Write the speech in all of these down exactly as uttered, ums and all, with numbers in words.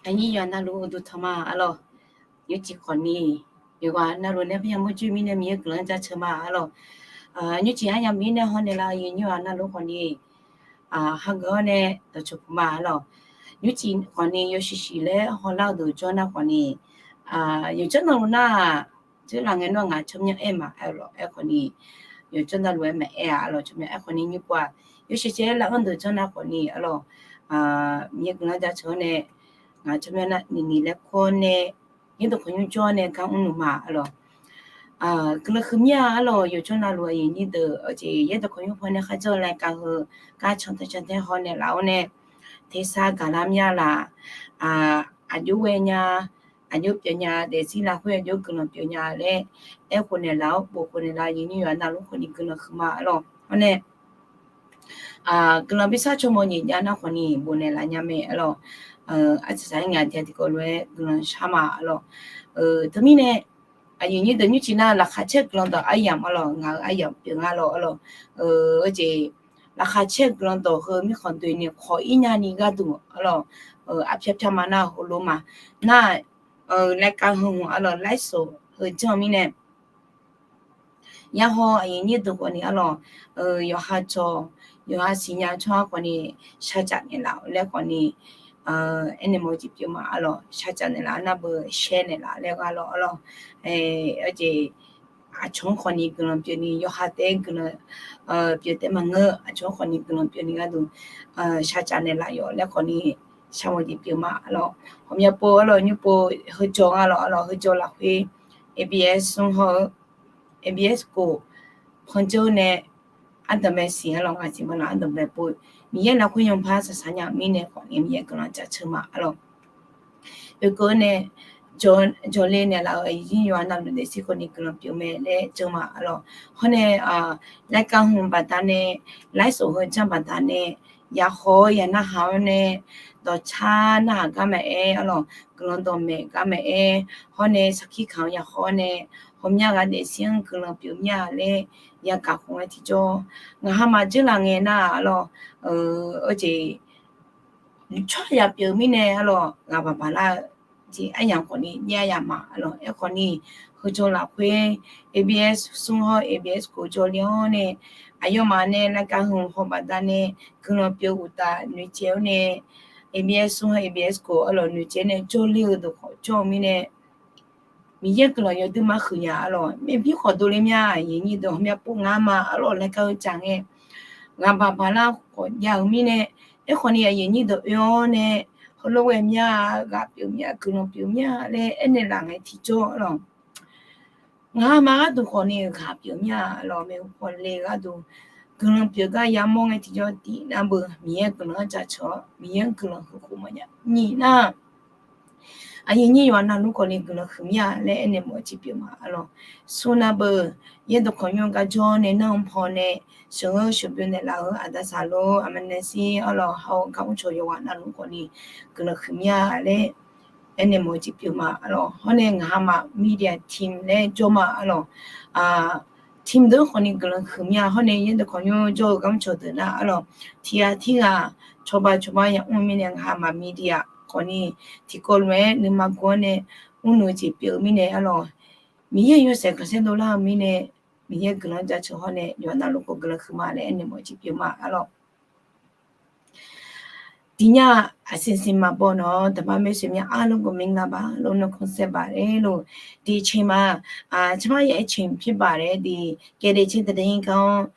Aqnyir yawqha navluf uqduq tanq ma arlawq. Nymrcif khawfni, yawqghaq navluf nae parya mawrjoe mirnae Miqyaer guiqlanq jaceuq ma arlawq. Nymrcif aryamq mirnae hawnaeq laf-eu aqnyir yawqha navluf khawfni, hageuf-awr nae dawqcawq puq ma arlawq. Nymrcif khawfni yawshuif shuif laer hawlar-eu deuq jawr nar khawfni, yawqjawr navluf nar-aq, dzeurlaf ngae nar ngaq tsawrmyanr aer ma arlawq. Aerkhawfni, yawqjawr navluf-aer maqaer-a arlawq, tsawrmyanr aerkhawfni nymr pov-aq, yawshuif shuif laer lar-anr deuq jawr nar khawfni arlawq, Miqyaer guiqlanq jaceuq-awr nae, ngaq tsawrmyanr nar niqniq laer kur-awr nae, yaerdawq kawqnymr jawr-awr nae gar mrluf ma arlawq. Guiqlanq huiqmya arlawq, yawqjawr navluf aqyuif nyir deuq, aqjeq yaerdawq kawqnymr paw nae kharjan-eu laeqkaq heu gar cantae cantae hawnaeq laf-awr nae, tersar gaqlar mya laf, aqjox ghae nya, aqjox pyeuf nya, daefzir lafkhoer aqjox guiqlanq pyeuf nya laer aerkhof naeqlaf-awr bof khof naeqlaf aqyuif nyir yawqha navluf khawfni guiqlanq huiqma arlawq. Hawr nae, guiqlanq bi sar caw mawf nyiq jav nar khawfni bofnaeq laf nya mae arlawq. Artsaqsaq-aer ngaq tiq ghaq tiqkawv lof-aer guiqlanq shar ma arlawq. Teumirnae, aqyuif nyir deuq nymrcif nar laqkhaq caer guiqlanq dawq aryamq arlawq, ngaq-euq aryamq pyeuf nga lawq arlawq. Aqjeq, laqkhaq caer guiqlanq dawq heu mirkhanq doeni khawq-ir nyani gharduq arlawq, arpyar pyar ma nar heulof ma. Nar, laeqkaq heu hmq arlawq ไลฟ์สด heu janr-eu mirnae, yahaw aqyuif nyir deuq khawfni arlawq, yawqha cawq, yawqha siqnya tsawrhaq khawfni shaqcaf naeqlaf-awq laer khawfni, aernaeq mawf-eu jeq pyeuf ma arlawq, shaqcaf naeqlaf nar beu share naeqlaf laer gharlawq arlawq. Aqjeq, aqcawq-anr khawfni guiqlanq pyeufni yawqha taef-aer guiqlanq pyeuf taef maqngeur, aqcawq-anr khawfni guiqlanq pyeufni gharduq shaqcaf naeqlaf yawq laer khawfni shar mawf-eu jeq pyeuf ma arlawq. Ghawqmya pov arlawq, nymr pov heujawr nga lawq arlawq, heujawr lafkhoer ABS smr hawr-eu ABS kof panjeur nae ardanqbae siq arlawq, ngaq siq ma laf ardanqbae pov, Miqyaer lafkhoer yanpar saqsaq nya-eu mirnae khawfni Miqyaer guiqlanq jaceuq ma arlawq. Oekeuv nae jawrle naeqlaf-euq aqyuif nyir yawqha navluf daefzir khawfni guiqlanq pyeuf mae laer janr ma arlawq. Hawr nae, laeqkaq hmq baqdanae ไลฟ์สด heu janr baqdanae, yahaw-awr ya narhaq-awr nae, dawqcar narhaq gar maqaer arlawq, guiqlanq dawqmaeq gar maqaer, hawr nae sarkir kaq-anr yahaw-awr nae, hawmya ghaq daefzir-anr guiqlanq pyeuf mir-a laer yagaq khof-aer tiqjawr, ngaq hamaf dzeurlaf ngae nar arlawq, aqjeq, tsawrhaq yaq pyeuf mirnae arlawq, ghaq baq baq lar-eu jeq aryamq khawfni jav yamq ma arlawq. Aerkhawfni, heujawr lafkhoer ABS smr hawr ABS kof jawrle-awr nae, aqyawfmaf nae laeqkaq hmq haw baqdanae guiqlanq pyeuf uqtaf noeqtsaev-awr nae, ABS smr hawr ABS kof arlawq noeqtsaev nae jawrle-eu dawq khawf jawr-eu mirnae, Miqyaer guiqlanq yawduimaf huiq nya arlawq. Maerbir khawf dovle mya, aqyuif nyir deuq ghawqmya pov ngar ma arlawq, laeqkaq heu jaq ngae, ghaq baq baq lar khawf jav-euq mirnae, aerkhawfni aqyuif nyir deuq oe-awr nae, heulof ghae mya, ghaq pyeuf mya, guiqlanq pyeuf mya laer aernaeq laf ngae tiqjawr arlawq. Ngaq hamaf gharduq khawfni ghaq pyeuf mya arlawq, maeqhu paw le gharduq guiqlanq pyeuf gar yamawr ngae tiqjawr tiqnar beu Miqyaer guiqlanq-anr jaceuq-awr Miqyaer-anr guiqlanq huiq khof mawf nya nyiq nar, aqyuif nyir yawqha navluf khawfni guiqlanq huiq mir-a laer aernaeq mawf-eu jeq pyeuf ma arlawq. Smr nar beu, yaerdawq kawqnymr gar jawr nae nar-anr paw nae sheuqgheur sheuqbyov naeqlaf-euq aqda saqlo aqma naeqsir arlawq, hawr-eu gar mrcawq yawqghaq navluf khawfni guiqlanq huiq mir-a laer aernaeq mawf-eu jeq pyeuf ma arlawq. Hawr nae ngaq hamaf media team laer jawr ma arlawq. Team deuq khawfni guiqlanq huiq mir-a, hawr nae yaerdawq kawqnymr jawr-eu gar mrcawq deuq nar arlawq, tiqghaq tirghaq cawba cawba yamr-eu mirnae ngaq hamaf media khawfni tiqkawv lof-aer nuima guv-awr nae mrluf-eu jeq pyeuf-eu mirnae arlawq. Miqyaer-euq yawshaef khanqsaer dovlar-eu mirnae, Miqyaer guiqlanq jaceuq hawr nae yawqha navluf khawf guiqlanq huiq ma laer aernaeq mawf-eu jeq pyeuf ma arlawq. Tiqnya aqsiq siq maqbaw nawq-awr daqbar maersoeq mya arluf ghawqmya nga ba lof, nawr khanqsaer baq laer lof. Tiqceq ma, cama yaeq ceq pyerbaq laer tiq kaedae caer taqda nyir gar-anr,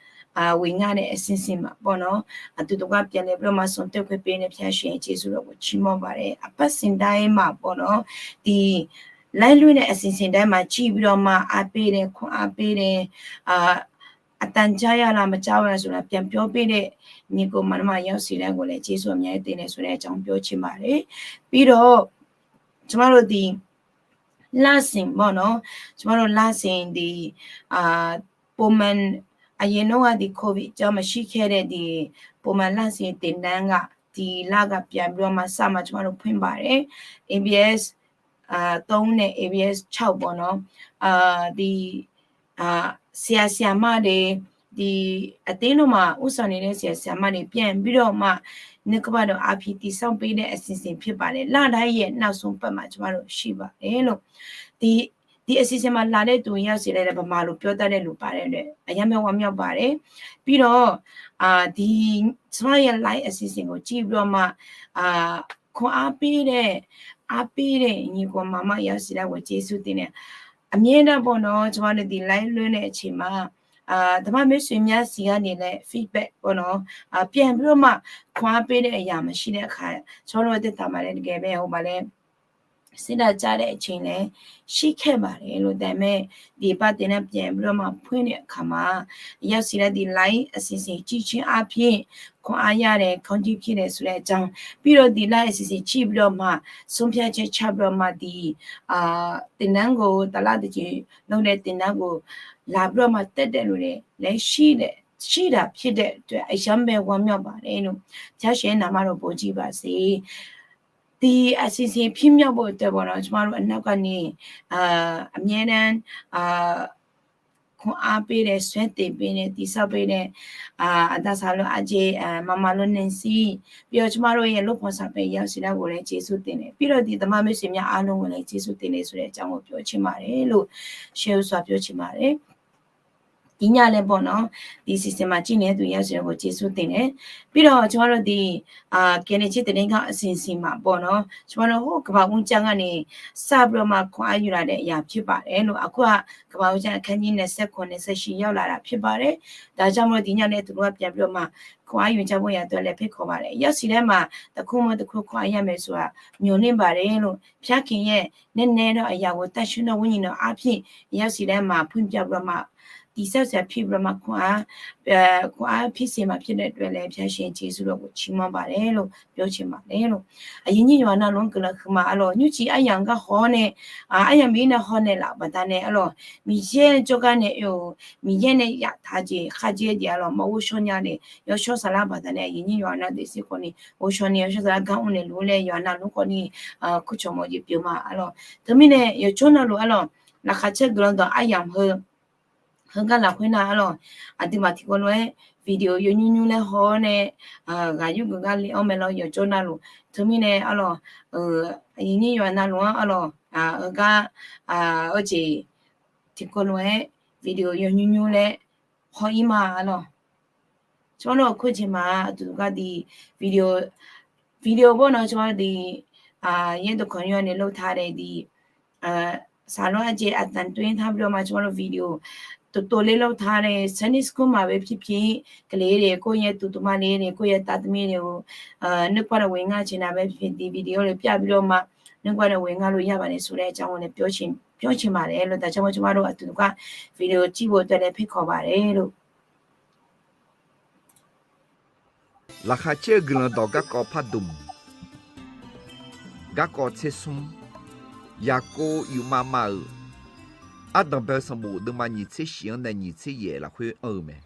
wiq nga nae aqsiq siq maqbaw nawq-awr, aqdui dawqgar pyav nae bawr ma sanqtoer khoer pyeuf nae pyar sheuq-aer Jeqsur lafkhoer cir mawr baq laer aqpar siq dae maqbaw nawq-awr tiq laer loer nae aqsiq siq dae maqcir bi lawr ma, arper nae kawr arper nae, aqtav jar ya la maqjar-a laf suf laf pyav pyawr per nae, nyiq kov maqnar ma yawsiq laer ghoflae Jeqsur aqmyan-aer te nae suf laer janr pyawr caer ma laer. Birlawr, cama lof tiq larsiq baw nawq-awr, cama lof larsiq tiq, ပုံမှန် aqyuif nawr gha tiq โควิด jar maqshir kae nae tiq ပုံမှန် larsiq tiq nar ghaq tiq lar ghaq pyav bi lawr ma sar ma cama lof เพื่อน baq laer, ABS tawv-anr nae ABS car-euq baw nawq-awr, tiq siq aqsiq aqma de ဒီး အသင်းတော်မှာ ဦးဆောင်နေတဲ့ ဆရာ၊ ဆရာမတွေ ပြန်ပြီးတော့မှ နှုတ်ကပတ်တော်အားဖြင့် တည်ဆောက်ပေးတဲ့ အစီအစဉ်ဖြစ်ပါတယ်။ လတိုင်းရဲ့ နောက်ဆုံးပတ်မှာ ကျမတို့ ရှိပါတယ်လို့။ ဒီ၊ ဒီအစီအစဉ်မှာ လာတဲ့သူ ရောက်စေတဲ့ ဗမာလို ပြောတတ်တဲ့လူ ပါတဲ့အတွက် အရမ်းပဲ ဝမ်းမြောက်ပါတယ်။ ပြီးတော့၊ အာ၊ ဒီ၊ ကျမရဲ့ live အစီအစဉ်ကို ကြည့်ပြီးတော့မှ၊ အာ၊ ခွန်အားပေးတဲ့၊ အားပေးတဲ့ ညီအစ်ကို မမ ရောက်စေတဲ့ကို ကျေးဇူးတင်တယ်။ အမြဲတမ်းပေါ့နော်၊ ကျမတို့ ဒီ live လွှင့်တဲ့အချိန်မှာ၊ အာ၊ ဓမ္မမိတ်ဆွေများဆီကနေလည်း feedback ပေါ့နော်၊ အာ၊ ပြန်ပြီးတော့မှ ခွန်အားပေးတဲ့အရာ မရှိတဲ့အခါ ကျမတို့ သက်သာပါတယ်။ တကယ်ပဲ ဟို ဘာလဲ စိတ်ဓာတ်ကျတဲ့အချိန်လည်း ရှိခဲ့ပါတယ်လို့။ ဒါပေမဲ့ ဒီအပတ်သင်တန်း ပြန်ပြီးတော့မှ ဖွင့်တဲ့အခါမှာ ရောက်စေတဲ့ ဒီ live အစီအစဉ် ကြည့်ခြင်းအားဖြင့် ခွန်အားရတယ်၊ ကောင်းကြီးဖြစ်တယ်ဆိုတဲ့အကြောင်း၊ ပြီးတော့ ဒီ live အစီအစဉ် ကြည့်ပြီးတော့မှ ဆုံးဖြတ်ချက်ချပြီးတော့မှ ဒီ၊ အာ၊ သင်တန်းကို တစ်လတစ်ကြိမ်လုပ်တဲ့ သင်တန်းကို လာပြီးတော့မှ တက်တဲ့လူတွေလည်း ရှိတဲ့၊ ရှိတာဖြစ်တဲ့အတွက် အရမ်းပဲ ဝမ်းမြောက်ပါတယ်လို့။ ဘုရားရှင် နာမတော် ဘုန်းကြီးပါစေ။ ဒီအစီအစဉ် ဖြစ်မြောက်ဖို့အတွက်ပေါ့နော်၊ ကျမတို့ အနောက်ကနေ၊ အာ၊ အမြဲတမ်း၊ အာ၊ ခွန်အားပေးတယ်၊ ဆွဲတင်ပေးတယ်၊ တည်ဆောက်ပေးတယ်၊ အာ၊ အသစာလို့ အကျေ၊ အာ၊ မမလို့ နန်စီ၊ ပြီးတော့ ကျမတို့ရဲ့ လုပ်ဖော်ဆောင်ဖက် ရောက်စေတဲ့ကိုလည်း ကျေးဇူးတင်တယ်။ ပြီးတော့ ဒီဓမ္မမိတ်ဆွေများအားလုံးကိုလည်း ကျေးဇူးတင်တယ်ဆိုတဲ့အကြောင်းကို ပြောချင်ပါတယ်လို့ ရှေးဦးစွာ ပြောချင်ပါတယ်။ ဒီညလည်းပေါ့နော်၊ ဒီအစီအစဉ်မှာ ကြည့်နေတဲ့သူ ရောက်စေတဲ့ကို ကျေးဇူးတင်တယ်။ ပြီးတော့ ကျမတို့ ဒီ၊ အာ၊ ကယ်တင်ခြင်း သတင်းကောင်း အစီအစဉ်မှာပေါ့နော်၊ ကျမတို့ ဟို ကမ္ဘာဦးကျမ်းကနေ စပြီးတော့မှ ခွန်အားယူလာတဲ့အရာ ဖြစ်ပါတယ်လို့။ အခုက ကမ္ဘာဦးကျမ်း အခန်းကြီး နှစ်ဆယ့်ခုနစ် နှစ်ဆယ့်ရှစ် ရောက်လာတာ ဖြစ်ပါတယ်။ ဒါကြောင့်မို့လို့ ဒီညလည်း သူတို့က ပြန်ပြီးတော့မှ ခွန်အားယူကြဖို့ရန်အတွက်လည်း ဖိတ်ခေါ်ပါတယ်။ ရောက်စေတဲ့မှာ တစ်ခုမှတစ်ခု ခွန်အားရမယ်ဆိုတာ မျှော်လင့်ပါတယ်လို့။ ဘုရားခင်ရဲ့ နက်နဲသောအရာကို သန့်ရှင်းသောဝိညာဉ်တော်အားဖြင့် ရောက်စေတဲ့မှာ ဖွင့်ပြပြီးတော့မှ တည်ဆောက်စရာ ဖြစ်ပြီးတော့မှ ခွန်အား၊ အဲ၊ ခွန်အားဖြစ်စေမှာ ဖြစ်တဲ့အတွက်လည်း ဘုရားရှင် ကျေးဇူးတော်ကို ချီးမွမ်းပါတယ်လို့ ပြောချင်ပါတယ်လို့။ အရင်းအမြစ် ယွမ်နၢ်လူကလၢၢ် ခုမအလီၢ် ညူၣ်ချီအယံာ် ကဟောနဲ့၊ အာ၊ အယံာ် မီး နဟောနဲ့လၢ ဘာသာနဲ့အလီၢ် မီးယဲၢ် ကြော်ကၢၢ် နဲ့ အို၊ မီးယဲၢ် နဲ့ ယထါ ကျိန် ခါကျိန် ဒီးအလီၢ် မီး အိုးဆီညါ နဲ့ ယွမ်ဆီသလၢ ဘာသာနဲ့ အရင်းအမြစ် ယွမ်နၢ် တဆင့်ခွန် န့ၣ် အိုးဆီ န့ၣ် ယွမ်ဆီသလၢ ကၢၢ်အိုး န့ၣ် လူလဲ ယွမ်နၢ်လူ ခွန် န့ၣ် ခုၣ်ချော်မော် ယပျိုမ အလီၢ် တမံၤ န့ၣ် ယွမ်ကၠိနၢ်လူ အလီၢ် လၢခါဆၢ ကလီၤဒီး အယံာ် ဟဲ ဟဲ ကလၢ် ခွဲ နၢ် အလီၢ် အဒုးမး ထံကိ လီ video ယို ညူညူ လဲ ဟော န့ၣ် ဂာ်ယုၢ် ဂုၤ ဂာ် လဲ အီ မဲ လီ ယွမ်ကၠိနၢ်လူ တမံၤ န့ၣ် အလီၢ် အရင်းအမြစ် ယွမ်နၢ်လူ အလီၢ် အက အ အ ထံကိ လီ video ယို ညူညူ လဲ ဟော အံ မ အလီၢ် ကျမတို့ အခုချိန်မှာ အတူတကွ ဒီ video, video ပေါ့နော်၊ ကျမတို့ ဒီ အာ၊ ရဲတခွန်ယွန့် နဲ့ လုပ်ထားတဲ့ ဒီ၊ အာ၊ စာလုံးအကျယ် အသံသွင်းထားပြီးတော့မှ ကျမတို့ video တိုတိုလေး လုပ်ထားတဲ့ Sunday School မှာပဲဖြစ်ဖြစ်၊ ကလေးတွေကိုယ့်ရဲ့သူ၊ သူမလေးတွေကိုယ့်ရဲ့သားသမီးတွေကို၊ အာ၊ နှုတ်ကပတ်တော်ဝင်ငှချင်တာပဲဖြစ်ဖြစ်၊ ဒီ video တွေပြပြီးတော့မှ နှုတ်ကပတ်တော်ဝင်ငှလို့ရပါတယ်ဆိုတဲ့အကြောင်းကိုလည်း ပြောချင်၊ ပြောချင်ပါတယ်လို့။ ဒါကြောင့်မို့ ကျမတို့ အတူတကွ video ကြည့်ဖို့အတွက်လည်း ဖိတ်ခေါ်ပါတယ်လို့။ Laqkhaq caer-eu Guiqlanq dawq garkawv pardmq, garkawv tser smr, Yaqkov yufmav mav-euq ardanq bae-eu sanqbof deuvma nyiq tser shif-anr nae nyiq tser yaef lafkhoer anr-eu mae.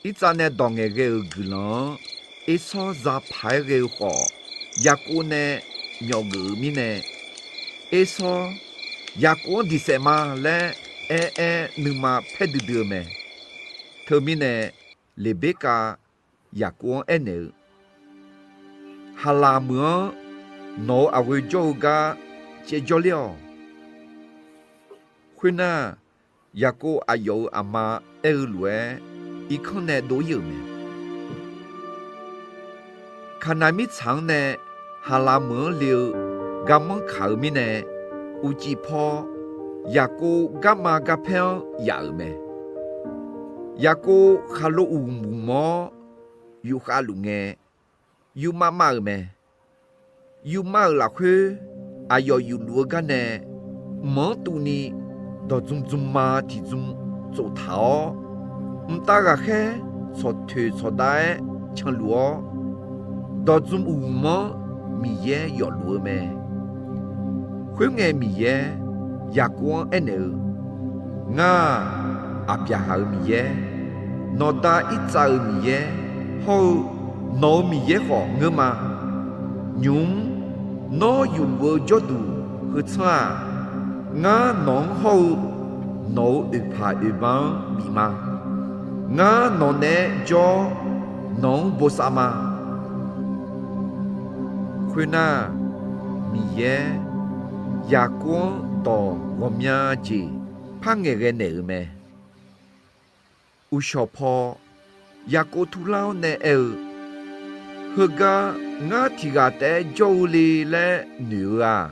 Irtsav nae dawq ngaeqghae-euq guiqlanq-anr Ersawr za paq-aer ghae-eu khawf, Yaqkov nae myawf geuf-euq mirnae, Ersawr, Yaqkov-anr diq saef ma laer aer-aer nuima paer duidui-eu mae. Teumirnae, Leqberkav Yaqkov-anr aernaeq-eu, Haqlaq meuq-anr nawq-euq aqghoe jawr-eu gar caev jawrler-awq. Khoernar, Yaqkov aqyawf-euq aqma aer-eu lof-aer irkanr nae dov-ir-euq mae. Kaqnaq mirtsaq-anr nae Haqlaq meuq-anr le-eu garmanr kaq-euq mirnae, uqcif paw Yaqkov garma garpaer-anr yaf-euq mae. Yaqkov khaqlo uqmq mq-awr yufkhav luf ngae, yufmav mav-euq mae. Yufmav-euq lafkhoer aqyawf yufluf-eu gar nae, mq-anr tuvni dawqdzm dzm ma tiqdzm tsof taq-awr, mqtav ghaqkhaer tsawqtoeq tsawqdav-aer canluf-awr, dawqdzm uqmq-anr Miqyaer yawfluf-eu mae. Khoerngae, Miqyaer Yaqkov-anr aernaeq-eu, Ngar-aq, Aqbyaqhaq-euq Miqyaer, nawqda Irtsav-euq Miqyaer hawr-eu nawq-euq Miqyaer khawf ngeurma. Nymq-mr nawr yufluf-eu jawrduq heu tsanr-aq, ngar nawq-anr hawr-eu nawq-euq oeqpaq oeqbanq-anr bif ma. Ngar nawq naeq-aer jawr-awr, nawq-anr bosav ma. Khoernar, Miqyaer Yaqkov-anr dawq ghawqmya jeq par ngaeqghae naeq-euq mae. Uqshawq paw, Yaqkov turlar-awr nae aer-eu, Heugar ngar tiq ghaq taef-aer jawr-eu le laer noeq-eu-aq,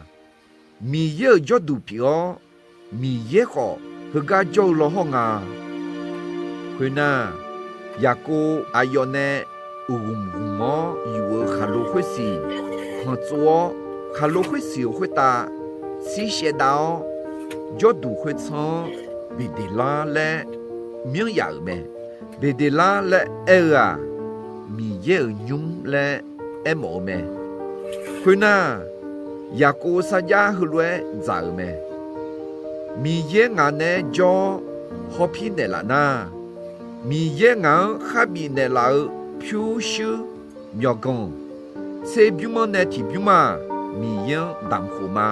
Miqyaer-euq jawrduq pyeuf-awr, Miqyaer khawf heugar jawr-eu lawhawr nga. Khoernar, Yaqkov aqyawf nae uqghmq ghmq-awr yuf-eu khaqlo khoersiq khanqtsov-awr, khaqlo khoersiq-euq khoertav shir shaev dav-awr, jawrduq khoertsanr-anr Beqdeqlar laer myanr yaf-euq mae. Beqdeqlar laer aer-eu-aq, Miqyaer-euq nymr laer aermawf-eu mae. Khoernar, Yaqkov sarjax heulof-aer dzaq-euq mae. Miqyaer ngaq naeq-aer jawr-awr hawpir naeqlaf nar, Miqyaer ngaq-anr kharbif naeqlaf-eu pyurshuir myawqganq tserbymr-anr nae tiqbymr-aq, Miqyaer-anr damq khof ma.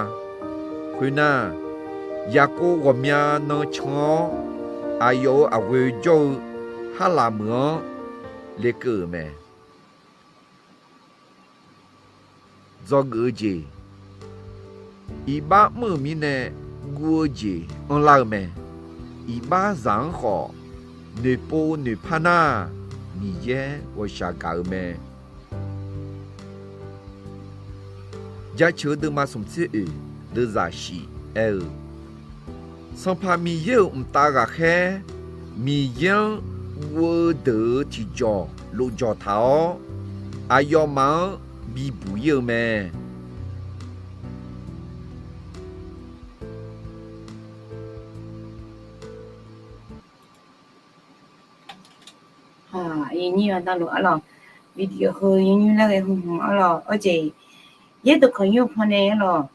Khoernar, Yaqkov ghawqmya nan can-awr, aqyawf-euq aqghoe jawr-eu Harlaq meuq-anr lekeuv-euq mae. Dzawgeuf-eu jeq, iqbax mr-euq mirnae guv-eu jeq anrlar-eu mae. Iqbaxzaq-anr khawf, noeqpov noeqpar nar, Miqyaer ghawqshaq gaq-eu mae. Jaceuq-eu deuvma smq tser oeq, deuvzaq shif aer-eu, Sanqpaq Miqyaer-euq mqtav ghaqkhaer, Miqyaer-anr guv-eu deuq-euq tiqjawq lofjawq taq-awr, aqyawfmaf-anr bibuq ir-eu mae. Aqyuif aqnyir-aq navluf arlawq, video heu yawnymr laer ghae hmq hmq arlawq, arjeq yaerdawq kawqnymr pannae arlawq,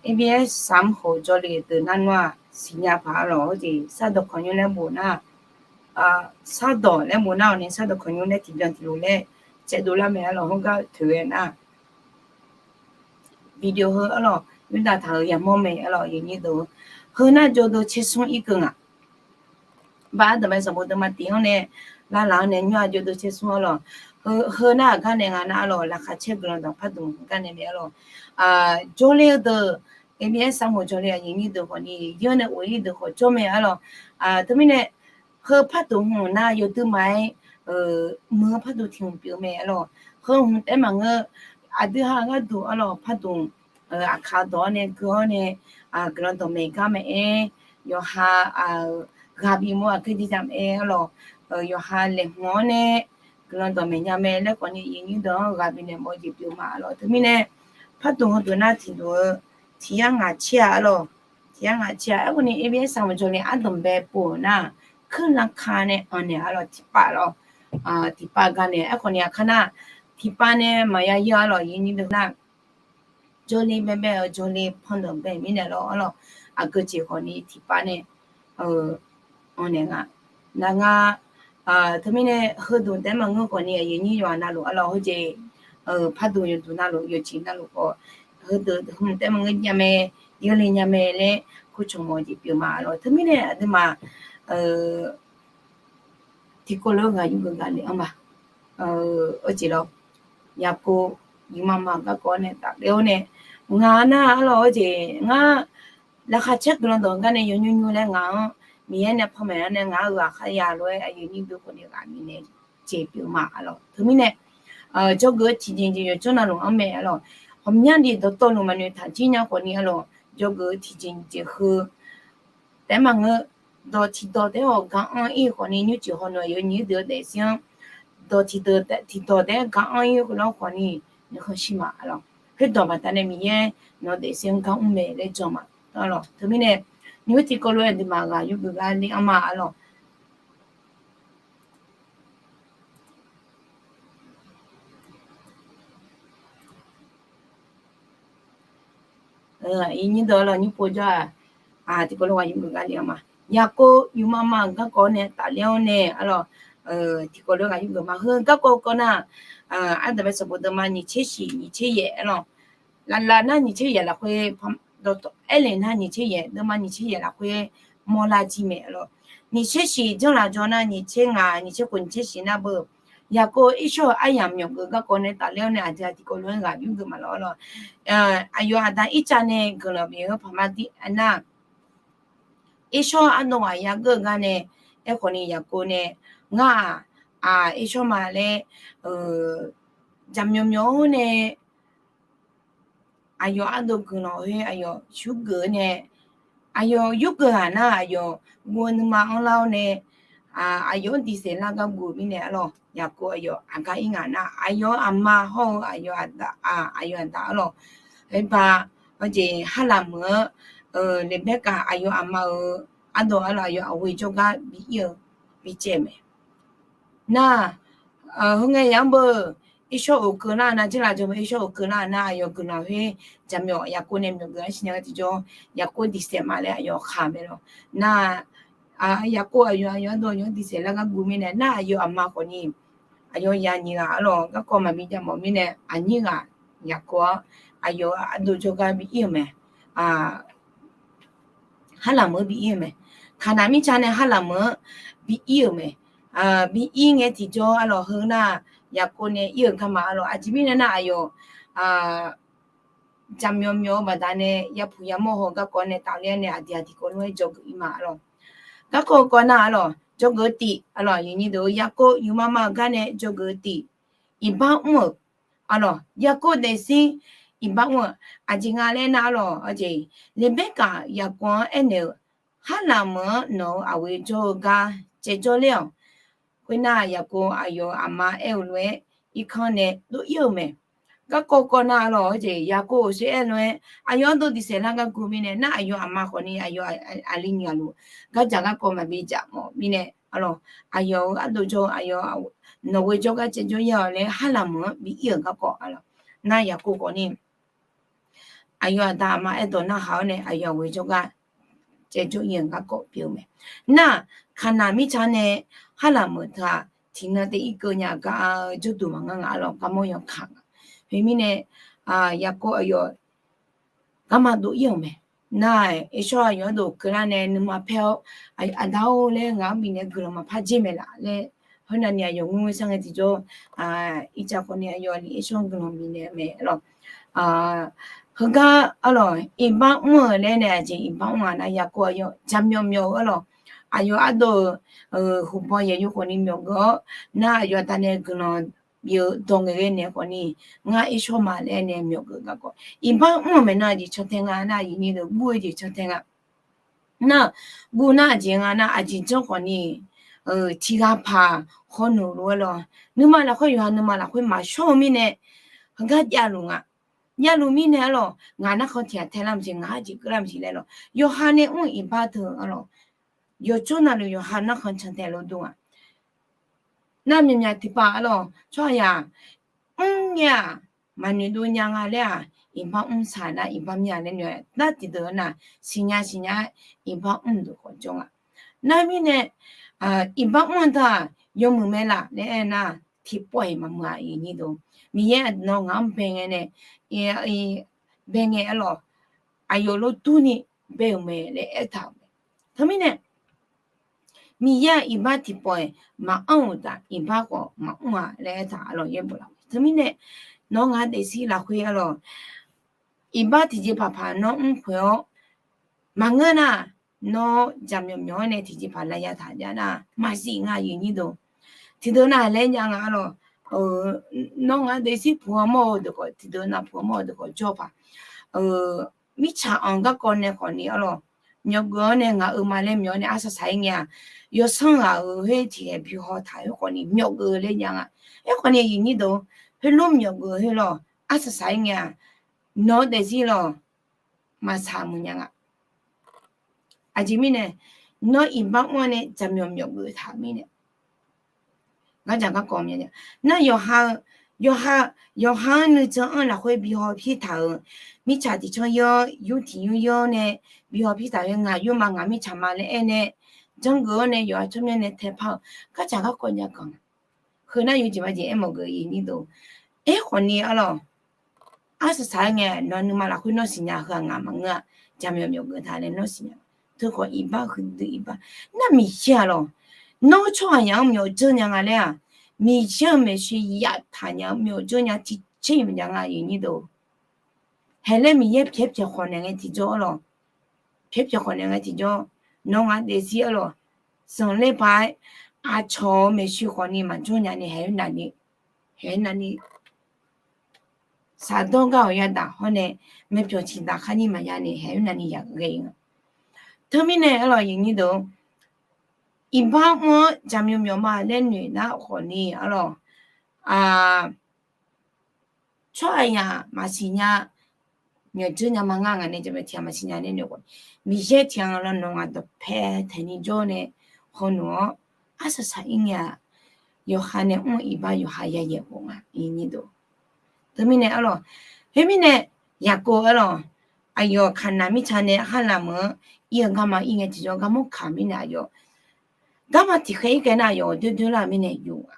ABS samr khof jawrle deuq nar nawr-aq siqnya paq arlawq, arjeq sardawq kawqnymr laer bof nar, sardawq laer bof nar-awq nae sardawq kawqnymr laer tiqbyan tiqlof laer caevdov lar mae arlawq, heugar toeq ghae nar video heu arlawq, yurdav taq-euq yamawr mae arlawq, aqyuif aqnyir deuq-eu. Heu nar jawrdeuv tser smr irkeuv ngaq. Baq ardawq mae sanqbof deuvma tiq-anr nae, lavlaq-anr nae nymr-aq jawrdeuv tser smr arlawq. Heu nar aqgar nae nga nar arlawq, laqkhaq caer guiqlanq dawq pardmq gar nae mae arlawq. Jawrle-eu deuq, ABS samr khof jawrle aqyuif aqnyir deuq khawfni, yawr nae of ir deuq khawf jawr mae arlawq. Teumirnae, heu pardmq hmq nar yawduir ma-aer muiq-eu pardmq tiq hmq pyeuf-eu mae arlawq. Heu hmq taef maqngeur, aqdui ha gharduq arlawq pardmq aqkaq dawq-awr nae gui-awr nae, guiqlanq dawqmaeq gar maqaer, yawqha ghaq bif mawr aqgeu jeq jamaeq arlawq, yawqha laeqhmq-awr nae guiqlanq dawqmaeq nya mae laer khawfni aqyuif aqnyir deuq-anr ghaq bifnaeq mawf-eu jeq pyeuf ma arlawq. Teumirnae, pardmq heudeuq nar tiqdeuq-eu tiq yar ngaq caer-a arlawq. Tiq yar ngaq caer-a. Aerkhawfni ABS samq jawrle ardmq bae pov-euq nar, kuirlanka nae anqnaeq arlawq, tiqpav lawr, tiqpav gar nae. Aerkhawfni aqkar nar, tiqpav nae maqya yar arlawq, aqyuif aqnyir deuq nar, jawrle baebae-eu jawrle pandawq bae mirnae lawr arlawq, aqgeu jeq khawfni tiqpav nae anqnaeq nga. Nar nga, teumirnae heudmq taef maqngeur khawfni aqyuif aqnyir yawqha navluf arlawq, heujeq pardmq yawduq navluf yawjeq navluf khawf, heudeuq hmq taef maqngeur nya mae, yawle nya mae laer kurcawq mawf-eu jeq pyeuf ma arlawq. Teumirnae aqduimaf tiqkawv lof-aer ghaq yur geuf gaq le-anr ma. Arjeq lawr, Yaqkov yufmama garkawv-awr nae tafler-awr nae, ngaq nar arlawq, arjeq ngar laqkhaq caer guiqlanq dawq gar nae yawnymr nymr laer ngaq-anr Miqyaer nae panmaeq-awr nae ngaq-anr ghaq kharya lof-aer aqyuif aqnyir deuq khawfni ghaq bifnaeq jeq pyeuf ma arlawq. Teumirnae, jawrgeuf-eu tiqjeq jeq yawqjawr navluf-anr mae arlawq. Ghawqmyani dawqtawvluf maqnoeq taq jir nya khawfni arlawq, jawrgeuf-eu tiqjeq jeq heu taef maqngeur, dawq tiqdawq taef-aer gar anr ir khawfni nymrcif hawnmq aqyuif aqnyir deuq-eu daefzir-anr, dawq tiqdawq taef-aer gar anr ir-eu lawr khawfni nuikhanr shir ma arlawq. Khoerdawq baqdanae Miqyaer nawq-eu daefzir-anr gar mr mae laer jan ma arlawq. Teumirnae, nymr tiqkawv lof-aer aqduimaf ghaq yur geuf gar le-anr ma arlawq. Aqyuif aqnyir deuq arlawq, nymr pov jawr-aq, tiqkawv lof ghaq yur geuf gar le-anr ma. Yaqkov yufmama-euq garkawv-awr nae tafler-awr nae arlawq, tiqkawv lof ghaq yur geuf ma. Heu garkawv kawv nar, ardawq mae sanqbof deuvma nyiq tser shiq nyiq tser yaeq arlawq. Laflaf nar nyiq tser yaeq lafkhoer, dawqtawv aerler nar nyiq tser yaeq, deuvma nyiq tser yaeq lafkhoer mawrlar jir mae lawq. Nyiq tser shiq janrlaf jawr nar, nyiq tser ngaq, nyiq tser khof, nyiq tser shiq nar beu, Yaqkov Irsawr-euq aryamq myawqgeuf garkawv nae tafler-awr nae aqdui aqdui kawv lof-aer ghaq yurgeuf maqlawr lawq. Aqyawf aqda Irtsav nae guiqlanq bif-eu paqma dir nar, Irsawr ardov ghaq yageur-eu gar nae, aerkhawf ni Yaqkov nae, ngar-aq, aq, Irsawr ma laer, jaqmyawf myawf-awr nae, aqyawf ardov guiqlanq khoer aqyawf yurgeuf-eu nae, aqyawf yurgeuf ghaq nar aqyawf guv-eu nuima anrlar-awr nae, aqyawf-anr diqsaef lar gar guv-eu mirnae arlawq, Yaqkov aqyawf aqgar ir ngaq nar, aqyawf-euq aqma hawr-eu aqyawf aqda, aqyawf aqda arlawq, oerba, jeq Harlaq meuq-anr, Leqbaerkaf aqyawf aqma-euq ardov arlawq, aqyawf aqghoe jawrgar bi ir-eu bicaev mae. Nar, heu ngae yaq-anr beu, Irsawr-euq keuvlar nar, janrlaf jawr beu Irsawr-euq keuvlar nar, aqyawf guiqlanq khoer jaqmyawf Yaqkov nae myawqgeuf-awr siqnya-eu tiqjawr, Yaqkov diqsaef ma laer aqyawf khaq mae lawq. Nar, Yaqkov aqyawf aqyawf ardov aqyawf-anr diqsaef lar gar guv mirnae nar, aqyawf aqma khawf ni aqyawf ya nyiq ghaq arlawq, garkawv maqbi jav mawf mirnae aqnyir ghaq Yaqkov-anr aqyawf ardov jawrgar bi ir-euq mae. Harlaq meuq-anr bi ir-eu mae. Kaqnaq mirtsa nae Harlaq meuq-anr bi ir-euq mae. Bi ir ngae tiqjawr arlawq, heu nar Yaqkov nae ir-euq garma arlawq, aqjeq mirnae nar aqyawf jaqmyawf myawf-eu baqdanae yapuq yamawr haw garkawv nae tafler-awr nae aqdui aqdui kawv lof-aer dzawgeuf ir ma arlawq. Garkawv kawv nar arlawq, dzawgeuf-eu tif arlawq, aqyuif aqnyir deuq, Yaqkov yufma ma-euq gar nae dzawgeuf-eu tif, iqbax mr-euq arlawq, Yaqkov daefzir iqbax mr-euq aqjeq nga laer nar arlawq, aqjeq Leqbaerkaf Yaqkov-anr aernaeq-euq, Harlaq meuq-anr nawq-euq aqghoe jawr-eu gar caevjawr ler-awq. Khoernar Yaqkov aqyawf-euq aqma aer-eu lof-aer irkanr nae dov ir-euq mae. Garkawv kawv nar arlawq, aqjeq Yaqkov-euq soer aer lof-aer aqyawf ardov diqsaef lar gar guv mirnae nar, aqyawf aqma khawf ni aqyawf aqli nyiq ghaq luf gardzaq garkawv maqbi dzaq mawf mirnae arlawq, aqyawf-euq ardov jawr-eu aqyawf nawq ghoe jawr gar caevjawr ir-awq laer Harlaq meuq-anr bi ir-euq garkawv arlawq. Nar Yaqkov khawf ni aqyawf aqda aqma aerdawq narhaq-awr nae aqyawf ghoe jawr gar caevjawr ir-euq garkawv pyeuf-eu mae. Nar, Kaqnaq mirtsa nae Harlaq meuq teu-aq tiqnan taef irkeuv nya gar jawrduq maqngeur nga arlawq, garmawr yawkaq nga. Khoermirnae, Yaqkov aqyawf garma dov ir-euq mae. Nar, Irsawr aqyawf ardov keuvlar nae nuima paer-awr, aqda-or laer ngaq-anr bifnaeq guiqlanq maqpar dzer mae laf laer, khoernav ni aqyawf ngoer sar ngae tiqjawr, Irtsav khawf ni aqyawf aqli Irsawr-anr guiqlanq bifnaeq mae arlawq. Heugar arlawq, iqbax mr-euq laer nae aqjeq iqbax mr-aq nar, Yaqkov aqyawf jaqmyawf myawf-eu arlawq, aqyawf ardov-euq huqbaw yaeq yawkhawf ni myawqgeuf-awr nar, aqyawf aqda nae guiqlanq bif-eu dawq ngaeqghae naeq khawf ni, ngar Irsawr ma laer nae myawqgeuf garkawv iqbax mr-euq mae nar, aqjeq cantae nga nar, aqyuif aqnyir deuq, guv-eu jeq cantae nga. Nar, guv nar aqjeq nga nar, aqjeq janr khawf ni tiqghaq paq hawnoeq lof-aer lawr, nuima lafkhoer yawqha nuima lafkhoer maqshawr-eu mirnae, heugar javluf nga. Javluf mirnae arlawq, ngaq narkhan tiq ghaq taelar maqsiq, ngaq arjeq keuvlar maqsiq laer lawr, yawqha nae mr-eu iqbax teu arlawq, yawqjawr navluf yawqha narkhan cantae lof dur nga. Nar myaqmyaq tiqpav arlawq, tsawrhaqzaq mr ngae-aq, maqnoeq dov nya nga laer-aq, iqbax mr saq nar iqbax mir-a laer noeq-aer nar, tiqdeuq-anr nar, siqnya siqnya-aer iqbax mr-eu deuq khawf jawr nga. Nar mirnae, iqbax mr-eu teu-aq yawmuiq mae laf laer aer nar, tiqpawf-iq maqmuiq-a, aqyuif aqnyir deuq. Miqyaer nawq ngaq-anr bae ngae nae, bae ngae arlawq, aqyawf lof durni bae-euq mae laer aertaq-euq mae. Teumirnae, Miqyaer-aq iqbax tiqpawf-iq maqanr-euq taf, iqbax khawf maqmr-a laer aertaq arlawq, yaerbof laf. Teumirnae, nawr ngaq daefzir lafkhoer arlawq, iqbax tiqjeqpaq paq nawr mr khoeq-awr maqngeur nar, nawr jaqmyawf myawf-anr nae tiqjeqpaq lavya taq jav nar maqsiq nga, aqyuif aqnyir deuq. Tiqdeuq nav laer jav nga arlawq, nawr ngaq daefzir puq-anr mawr-eu deuq khawf, tiqdeuq nav puq-anr mawr-eu deuq khawf jawr paq. Mirtsaq-anr garkawv nae khawf ni arlawq, myawqgeuf-awr nae ngaq-euq ma laer myawq-awr nae arsaq saq-aer ngae-aq, yawsanr ghaq-euq khoer tiqghaq bi haw taq-eu khawf ni myawqgeuf laer jav nga. Aerkhawf ni aqyuif aqnyir deuq, heulof myawqgeuf khoer lawq, arsaq saq-aer ngae-aq, nawq-eu daefzir lawq, maqsaq muiq nya nga. Aqjeq mirnae, nawr iqbax mr-awr nae jaqmyawf myawqgeuf taq-euq mirnae, gardzaq garkawv mya nar, yawqha-eu, yawqha, yawqha-anr nuijan-anr lafkhoer bi haw pirtaq-euq, mirtsaq tiqcanr yawr, yur tiq yur yawr nae bi haw pirtaq-eu, ngaq yur ma, ngaq mirtsaq ma laer aer nae, janrgeuf-awr nae yawqha tsawrmyanr nae taepar-eu, gardzaq garkawv nya ganq. Heu nar yawjeq majeq aermawf geuf-eu aqyuif aqnyir deuq. Aerkhawf ni arlawq, arsaq saq-aer ngae nawq nuima lafkhoer nawr siqnya, heu-aq ngaq maqngeur-a, jaqmyawf myawqgeuf taq nae nawr siqnya. Teukhawf iqbax huiqdui iqbax. Nar Miqyaer-aq lawq, nawr tsawrhaqzaq-anr myawf dzeur nya nga laer-aq, Miqyaer-euq maeqshi yaftaq nya-eu myawf dzeur nya tiqjeq maqjav nga, aqyuif nyir deuq. Haeq laer Miqyaer pyaeq pyaeq khawf naeq ngae tiqjawr-ar lawq. Pyaeq pyaeq khawf naeq ngae tiqjawr, nawr ngaq daefzir-ar lawq, zanqler paq-aer aqcawq-euq maeqshi khawfni maqjawr nya ni haeq-aer navni, haeq-aer navni shaqdawr gar-awq yadaq hawr nae, maeqpyawq ciqdaq kharnyir maqya ni haeq-aer navni yaghae-ir nga. Teumirnae-ar lawq, aqyuif nyir deuq, iqbax mr-anr jaqmyawf myawf ma laer noeq nar khawfni-ar lawq, tsawrhaqzaq maqsiq nya, myawf dzeur nya ma ngar ngaq nae jaqmyawf tiq ghaq maqsiq nya nae noeq khawf, Miqyaer tiq ghaq lawr nawq ngaq dawqpae taeqni jawr nae hawluf-awr, arsaq saq-ir ngae-aq, yawqha nae mr-eu iqbax yawqha yayaeq khof nga, aqyuif nyir deuq. Teumirnae-ar lawq, khoermirnae Yaqkov-ar lawq, aqyawf Kaqnaq mirtsaq nae Harlamq-anr ir-eu garma ir ngae tiqjawr garmanr kaq mirnae aqyawf garma tiqkhaer ir kae nar aqyawf doer doer lar-euq mirnae yuf-a.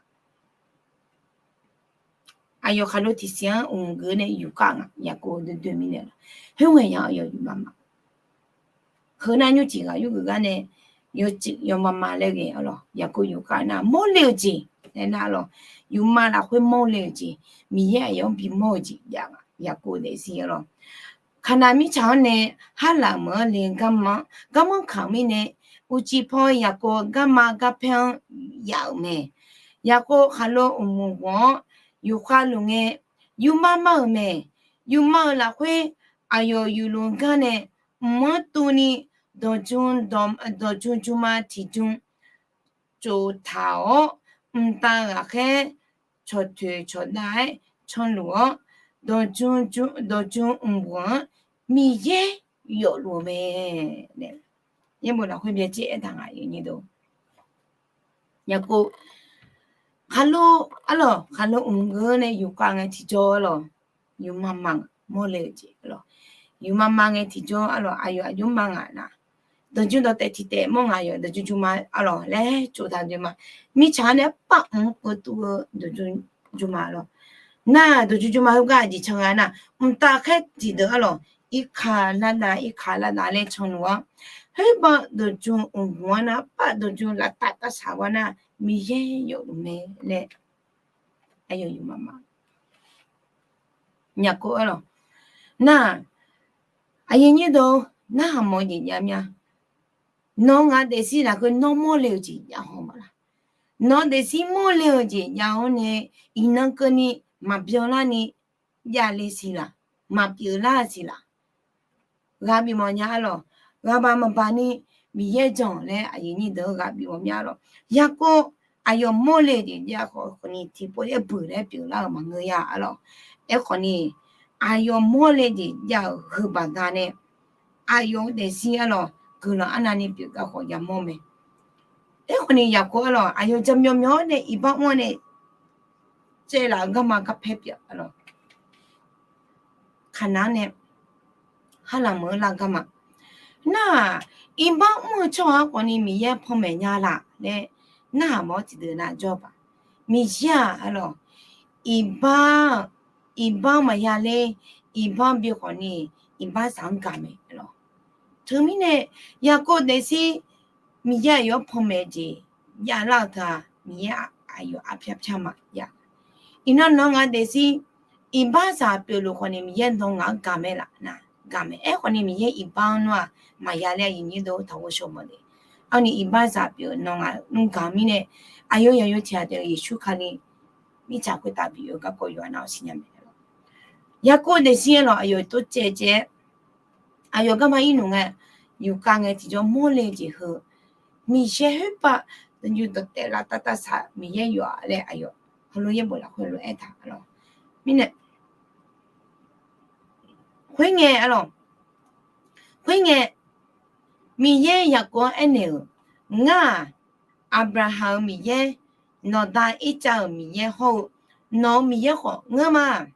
Aqyawf khaqlo tiqsiq-anr uqmq geuf nae yufkar nga, Yaqkov doer doer mirnae lawq. Khoerngae ya aqyawf yufma ma. Heu nar nymrcif ghaq yurgeuf gar nae yawcuif yawma ma laer ghae-ar lawq, Yaqkov yufkar nar mawrle-eu jeq laer nar-ar lawq, yufma lafkhoer mawrle-eu jeq, Miqyaer aqyawf-anr bimawr-eu jeq jav nga, Yaqkov daefzir-ar lawq. Kaqnaq mirtsaq-anr nae Harlamq-anr le-eu garmanr, garmanr kaq-eu mirnae, uqcif paw Yaqkov-eu garma garpaer-anr yaf-euq mae. Yaqkov khaqlo uqmq ghof-awr yufkhav luf ngae, yufma ma-euq mae. Yufma-euq lafkhoer aqyawf yufluf gar nae mq-anr tuvni dawqtsu, dawqtsu jmma tiqjm tsoftaq-awr, mqtav ghaqkhaer cawqtoeq cawqdav-aer canluf-awr, dawqtsu mqbuq-anr Miqyaer yawfluf-eu mae. Yaerbof lafkhoer byacaev aertaq nga, aqyuif nyir deuq. Yaqkov khaqlo, ar lawq, khaqlo uqmq geuf nae yufkhav ngae tiqjawr-ar lawq, yufma ma nga, mawrle-eu jeq-ar lawq, yufma ma ngae tiqjawr-ar lawq, aqyawf aqjox ma nga nar, dawqjmr dawqtaeq tiqtaeq mawr nga, aqyawf dawqjmr jmma-ar lawq laer tsovtaq dzoe ma. Mirtsaq-anr nae arpar mq-anr keuv tuv-eu dawqjmr jmma-ar lawq. Nar dawqjmr jmma heugar aqjeq can nga nar, mqtav khaer tiqdeuq-ar lawq, irkaq lavdav irkaq lavdav laer canluf-awr, khoerbav dawqjmr uqmq-anr nar, arpar dawqjmr lavtav tavsaq gar nar, Miqyaer yawfluf mae laer aqyawf yufma ma. Yaqkov-ar lawq, nar, aqyuif nyir deuq, narhaq mawf-eu jeq jav mya. Nawq-eu ngaq daefzir lafkhoer nawr mawrle-eu jeq jav haw ma laq. Nawq-eu daefzir mawrle-eu jeq jav-awr nae, iqnan keuvni maqbyan larni javle siq laq, maqpyeuf lar siq laq. Ghaq bif mawf nya-ar lawq. Ghaq baq maqbaq ni Miqyaer jan laer aqyuif nyir deuq-eu ghaq bif mawf mya-ar lawq. Yaqkov aqyawf mawrle-eu jeq jav khawf khawfni tiqpov yaer buiq laer pyeuflar-euq maqngeur ya-ar lawq. Aerkhawfni aqyawf mawrle jeq jav-euq heu baqdanae aqyawf-eu daefzir-ar lawq guiqlanq arnavni pyeuf gar khawf yamawr mae. Aerkhawfni Yaqkov-ar lawq, aqyawf jaqmyawf myawf-awr nae iqbax mr-awr nae caevlaf-eu garma garpaer pyeuf-ar lawq. Kaqnaq-anr nae Harlamq-anr lar garma. Nar-aq, iqbax mr-eu tsawrhaq-anr khawfni Miqyaer panmaeq nya laf laer narhaq mawf-awr tiqdeuq nav jawr-eu paq. Miqyaer-aq-ar lawq, iqbax, iqbax maqya ler, iqbax bi khawfni iqbax saq-anr gaq mae-ar lawq. Teumirnae Yaqkov daefzir Miqyaer aqyawf-anr panmaeq jeq javlar-eu teu-aq, Miqyaer aqyawf arpyar pyar ma ya. Iqnan nawq-eu ngaq daefzir iqbax saq pyeufluf khawfni Miqyaer nawq-eu ngaq-anr gaq mae laf nar, gaq mae. Aerkhawfni Miqyaer iqbax-anr nawr-aq maqya ler, aqyuif nyir deuq taq ghovshaw mawf le. Arni iqbax saq pyeuf nawq-eu ngaq nmr gaq-eu mirnae, aqyawf yaqyo tiq ghaq taef-eu Yeqsur Kali mirtsaq khoertav bif-eu garkawv yawqha nav-awr siqnya mae-ar lawq. Yaqkov daefzir-ar lawq, aqyawf tov caev caev-aer aqyawf garma irnmq ngae, yufkav ngae tiqjawr mawrle jeq heu, Miqyaer khoerpav dawqjmr dawqtaeq lavtav tavsaq Miqyaer yawf-a laer aqyawf heulof yaerbof lafkhoer lof-aer aertaq-ar lawq. Mirnae khoerngae-ar lawq, khoerngae Miqyaer Yaqkov-anr aernaeq-euq, Ngar-aq, Aqbyaqhaq-euq Miqyaer, nawqda Irtsav-euq Miqyaer hawr-eu nawq-euq Miqyaer khawf ngeur ma.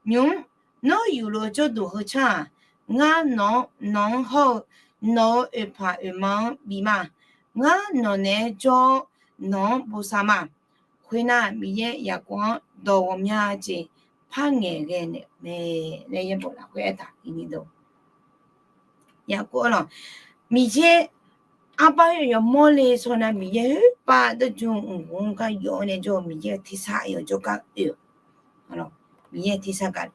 Nymq-mr nawr yufluf-eu jawrduq heu tsar-aq, ngar nawq-anr, nawq-anr hawr-eu nawq-euq oeqpaq oeqma-anr bi ma. Ngar nawq naeq-aer jawr-awr nawq-anr bosav ma. Khoernar, Miqyaer Yaqkov-anr dawq ghawqmya jeq par ngaeqghae naeq-euq mae laer yaerbof lafkhoer aertaq-eu ni deuq. Yaqkov-ar lawq, Miqyaer arbar yawqyawq mawrle sawr nar, Miqyaer khoerpav dawrjmr mqghov-anr gar yawf-awr nae jawr-eu Miqyaer-euq tersar yawf jawrgar oe-euq. Miqyaer tersar gaq,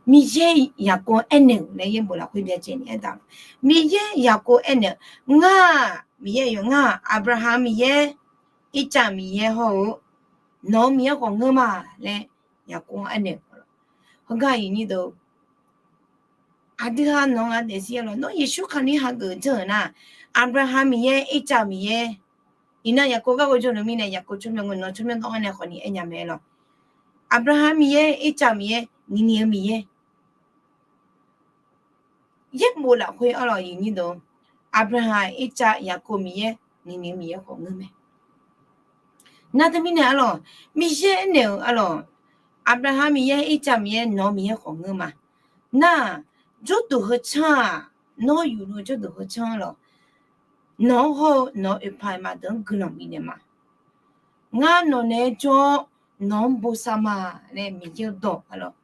Miqyaer Yaqkov aernaeq-euq laer yaerbof lafkhoer byacaevni aertaq-a. Miqyaer Yaqkov aernaeq-eu, Ngar-aq Miqyaer yawf, ngar-aq Aqbyaqhaq Miqyaer, Irtsav Miqyaer hawr-eu nawq-eu Miqyaer khawf ngeur ma laer Yaqkov-anr aernaeq-euq. Heugar iqnyir deuq, aqdui ha nawq-eu ngaq daefzir-a lawq, nawr Yeqsur Kali hageuf dzeur-euq nar, Aqbyaqhaq Miqyaer, Irtsav Miqyaer, iqnan Yaqkov garkawv jawrluf mirnae Yaqkov tsawrmyanr ngeur nawr tsawrmyanr dawr-anr nae khawfni aernya mae lawq. Aqbyaqhaq Miqyaer, Irtsav Miqyaer, nini-eu Miqyaer. Yaerbof lafkhoer arlawq, iqnyir deuq, Aqbyaqhaq, Irtsav, Yaqkov Miqyaer, nini-eu Miqyaer khawf ngeur mae. Nar teumirnae arlawq, Miqyaer aernaeq-euq arlawq, Aqbyaqhaq Miqyaer, Irtsav Miqyaer, nawq-eu Miqyaer khawf ngeur ma. Nar-aq, jawrduq heu tsanr-aq, nawr yufluf jawrduq heu tsanr lawq, nawq-anr hawr-eu nawq-eu oeqpaq oeqma deuq-anr guiqlanq bifnaeq ma. Ngar nawq naeq-aer jawr-awr nawq-anr bosav ma laer Miqyaer-eu dawq arlawq.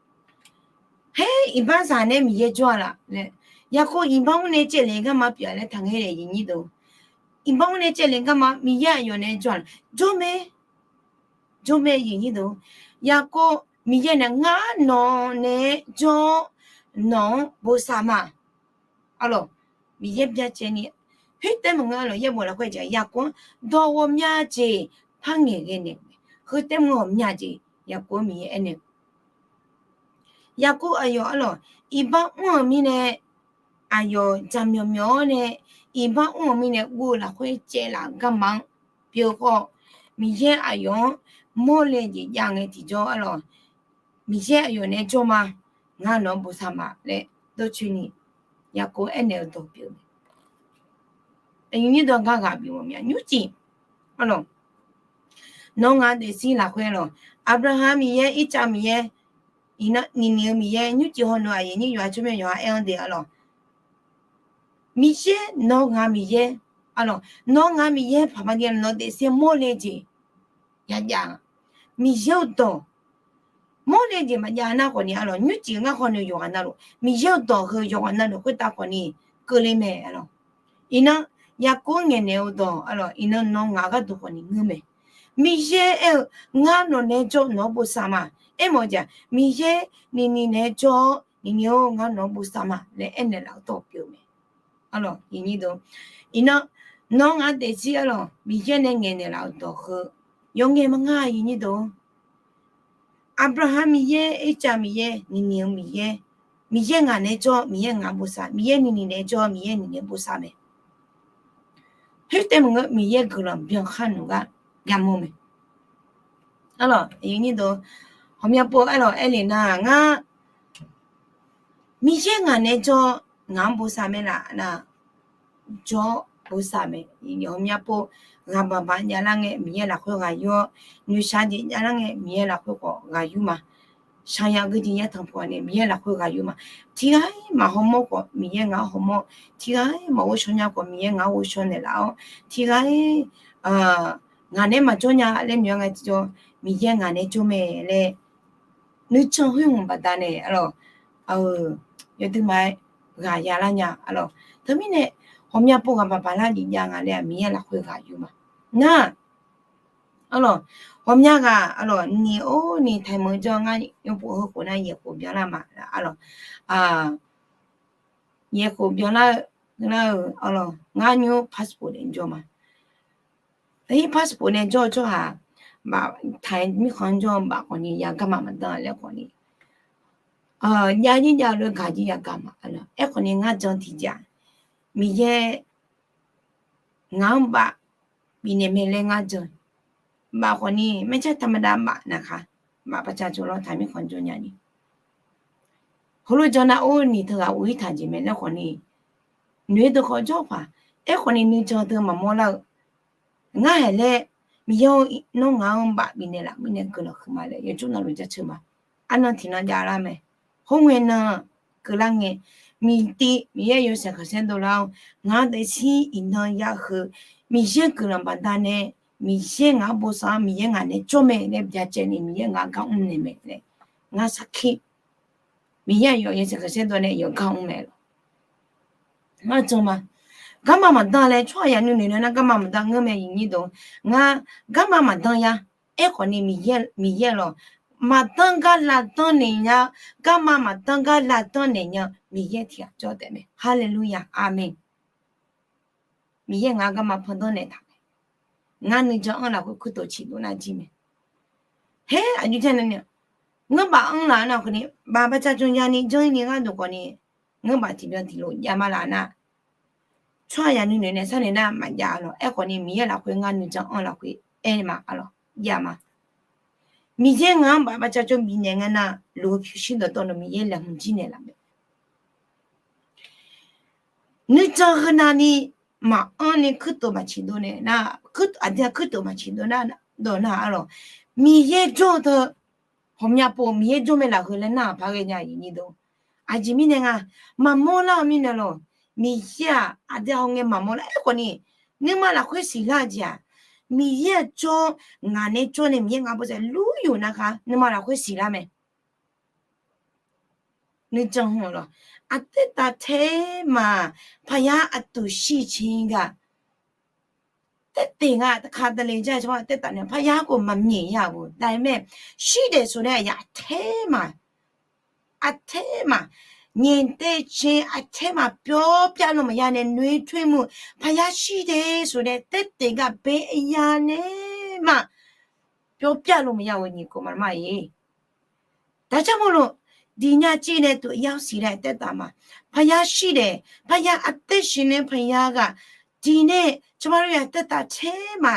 Her, iqbaxzaq nae Miqyaer jawr-a laf laer, Yaqkov iqbax mr nae caevle garma pyeuf-a laer taqngaer-a, iqnyir deuq. Iqbax mr nae caevle garma Miqyaer aqyawf naeq-aer jawr-a laf, jawr mae. Jawr mae, iqnyir deuq. Yaqkov Miqyaer nae ngar nawq naeq-aer jawr-awr nawq-anr bosav ma. Arlawq, Miqyaer byacaevni, khoertav maqngeur arlawq, yaerbof lafkhoer jeq Yaqkov-anr dawq ghawqmya jeq par ngaeqghae naeq-eu mae. Khoertav maqngeur ghawqmya jeq Yaqkov-anr Miqyaer aernaeq-eu. Yaqkov aqyawf arlawq, iqbax mr-euq mirnae, aqyawf jaqmyawf myawf-awr nae, iqbax mr-euq mirnae guv-eu lafkhoer caevlaf-eu garma-anr pyeuf khawf, Miqyaer aqyawf-anr mawrle jeq jav ngae tiqjawr arlawq, Miqyaer aqyawf naeq-aer jawr ma. Ngar nawq-anr bosav ma laer dawrcoeni Yaqkov aernaeq-eu dawq pyeuf-eu mae. Aqyuif nyir dawq gar ghaq bif mawf mya nymrcif arlawq, nawr ngaq daefzir lafkhoer lawq, Aqbyaqhaq Miqyaer, Irtsav Miqyaer, iqnan nini-eu Miqyaer, nymrcif hawneuq aqyuif nyir yawqha tsawrmyanr yawqha aer-anr de arlawq, Miqyaer nawr ngaq Miqyaer, arlawq, nawr ngaq Miqyaer paq ma de, nawq daefzir mawrle jeq yajav-a. Miqyaer-eu dawq mawrle jeq maqjav nar khawfni arlawq, nymrcif ngar hawneuq yawqghaq navluf, Miqyaer-eu dawq heu yawqghaq navluf khoertav khawfni keuvle mae arlawq. Iqnan Yaqkov-anr ngaeqnaeq-eu dawq arlawq, iqnan nawr ngaq gharduq khawfni ngeur mae. Miqyaer aer-eu, ngar nawq naeq-aer jawr nawq-anr bosav ma. Aermawf-eu jeq-aq, Miqyaer nini naeq-aer jawr-awr, nini-or, ngar nawq-anr bosav ma laer aernaeq laf-eu dawq pyeuf-eu mae. Arlawq, iqnan nawr ngaq daefzir arlawq, Miqyaer nae ngaeqnaeq laf-eu dawq heu yawqngae ma ngar, iqnyir dawq. Aqbyaqhaq Miqyaer, Irtsav Miqyaer, nini-eu Miqyaer, Miqyaer ngaq naeq-aer jawr, Miqyaer ngaq bosav, Miqyaer nini naeq-aer jawr, Miqyaer nini naeq-aer bosav mae. Khoertav maqngeur Miqyaer guiqlanq byankhar nmr gar yamawr mae. Arlawq, iqnyir dawq, ghawqmya pov arlawq aer le nar ngar, Miqyaer ngaq naeq-aer jawr, ngaq-anr bosav mae laf nar, jawr bosav mae. Ghawqmya pov ghaq baq baq javlar ngae Miqyaer lafkhoer ghaq yur-awr, noeqshaq jeq javlar ngae Miqyaer lafkhoer khawf ghaq yur ma. Shaqyaq geujeq yatanq pawq nae Miqyaer lafkhoer ghaq yur ma. Tiqghaq-ir maqhaw mawr khawf Miqyaer ngaq-anr haw mawr. Tiqghaq-ir maqghovshaw nya khawf Miqyaer ngaq-anr ghovshaw naeqlaf-awr, tiqghaq-ir ngaq naeq-aer maqjawr nya laer noeq-a ngae tiqjawr, Miqyaer ngaq naeq-aer jawr mae laer nuijan khoer hmq baqda nae arlawq, yawduimaf-aer ghaq yalar nya arlawq. Teumirnae ghawqmya pov ghaq baq baq lar jeq jav nga laer-aq Miqyaer lafkhoer ghaq yur ma. Nar arlawq, ghawqmya ghaq arlawq, ni or ni taemeuq jawr ngar yawpov heukhof nar yaeqkhof byanlar ma arlawq. Yaeqkhof byanlar-eu, lar-euq arlawq, ngar nymr passport nae jawr ma. Taqhir passport nae jawr-eu tsawrhaq, baf taq-aer mirkhanq jawr-eu baf khawfni yagaq ma maqdan laer khawfni, jav jir jav lof gaq jir yagaq ma. Aerkhawfni ngar jan tiqjeq-aq, Miqyaer ngaq-anr baf bifnaeq mae laer ngar jan. Baf khawfni ไม่ใช่ธรรมดา baf naqkhaq, baf baqca jawr lawr taq mirkhanq jawr nya ni. Heulof jan nar or ni teughaq uq-ir taq jeq mae laer khawfni, noeq-eu deuq khawf jawr paq. Aerkhawfni nuijan deuq maqmawr lar-eu, ngar haeq laer, Miqyaer-or, nawr ngaq-anr baf bifnaeq laf mirnae guiqlanq huiqma laer yawjawr navluf jaceuq ma. Arnan tiqnan javlar mae. Khoerngae nan keuvlar ngae, miqtiv Miqyaer yawshaef khanqsaer dovlar-awr, ngaq-anr daefzir iqnan ya heu, Miqyaer guiqlanq baqdanae, Miqyaer ngaq-anr bosav-awr Miqyaer ngaq naeq-aer jawr mae laer byacaevni Miqyaer ngaq-anr gar mrnaeq mae laer ngar sarkir, Miqyaer aqyawf yawshaef khanqsaer dov nae yawf gar mr mae lawq. Ngar jan ma. Garma maqdan laer tsawrhaq yaq nuinoeq nae nar garma maqdan ngeur mae, aqnyir deuq. Ngar garma maqdan ya. Aerkhawf ni Miqyaer, Miqyaer lawq, maqdan gar lavdanr naeq nya, garma maqdan gar lavdanr naeq nya, Miqyaer tiq ghaq jawr taef mae. Haleluya, aqmeq. Miqyaer ngaq-anr garma pandanr naeq taq mae. Ngar nuijan anr lafkhoer kuirtof ciqdov nar jir mae. Her aqjox jar nae, ngeurbaf anr laf nar khawf ni, baf baqca jawr ya ni janr-ir ni gharduq khawf ni, ngeurbaf tiqbyan tiqlof jav ma laf nar, tsawrhaq yaq nuinoeq nae sharnoeq nar maqjav lawq. Aerkhawf ni Miqyaer lafkhoer ngar nuijan anr lafkhoer aer ma, arlawq, jav ma. Miqyaer ngaq-anr baf baqca jawr bifnaeq ngae nar, loq-eu pyurshuir dawqtawvluf Miqyaer laeqhmq jir naeqlaf mae. Nuijan heunav ni maqanr ni kuirtof maqciqdov nae nar, aqdui-aq kuirtof maqciqdov nar, dawq nar arlawq, Miqyaer jawr-eu teu, ghawqmya pov Miqyaer jawr mae lafkhoer laer nar-aq paq ghae nya, aqnyir deuq. Aqjeq mirnae nga, maqmawr lar-eu mirnae lawq. Miqyaer-aq aqdui-aq hawngae maqmawr lar. Aerkhawf ni, nuima lafkhoer siqlar-eu jeq-aq, Miqyaer-aq jawr, ngaq nae jawr nae Miqyaer ngaq bosav lur yuf nar khar nuima lafkhoer siqlar mae. Nuijan hmq lawq, aqtsaeq taf taef ma, paqyar aqtuq shir caer gaq, taef teq nga, taqka taqle jar-eu tsawrhaq taef taf nae paqyar khawf maqmyaeq ya-euq daef mae. Shir daef soq nae aqyaq aqtaer ma, aqtaer ma, nyaeq taev caer aqtaer ma, pyawr pyav lo maqya nae noeq toer muiq, paqyar shir daef soq nae taef teq gaq bae aqyaq nae ma, pyawr pyav lo maqya-euq nyiq kov ma ma-iq. Daqjar mawrlof, diq nya cir nae tuq yar siq laer taef taf ma. Paqyar shir daef, paqyar aqtaer siq nae paqyar ghaq, diq nae tsawrmyanr ya taef taf taef ma.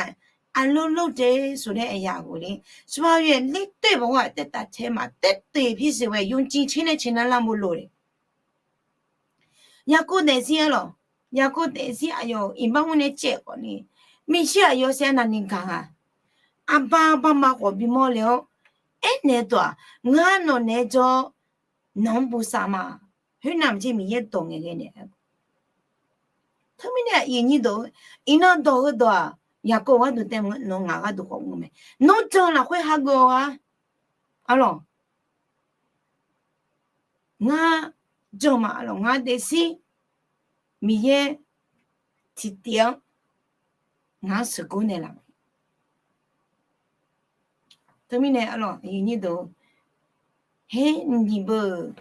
Aqlof lof daef soq nae aqyaq ghofle, tsawrmyanr ya ler toer bawq-a taef taf taef ma, taef teq pir siq ghae yawqjeq caer nae caeq lar lar bo lof le. Yaqkov daefzir arlawq, Yaqkov daefzir aqyawf-euq iqbax mr nae caev khawf ni, Miqyaer aqyawf saer navni gaq-a. Aqba bama khawf bimawr le-awr, aernaeq-eu dawq-aq, ngar nawq naeq-aer jawr, nawq-anr bosav ma. Khoernav maqjeq Miqyaer dawq ngaeqghae naeq-a. Teumirnae aqyuif aqnyir deuq, iqnan dawq heudawq-aq, Yaqkov gharduq taef maqngeur, nawq ngaq gharduq khawf mr mae. Nawr jan lafkhoer hageuf-awq-a. Arlawq, ngar jan ma, arlawq, ngar daefzir Miqyaer tiqtiv-anr ngaq-anr sheuqgor naeqlaf-a. Teumirnae arlawq, aqyuif aqnyir deuq, her nyiq beu,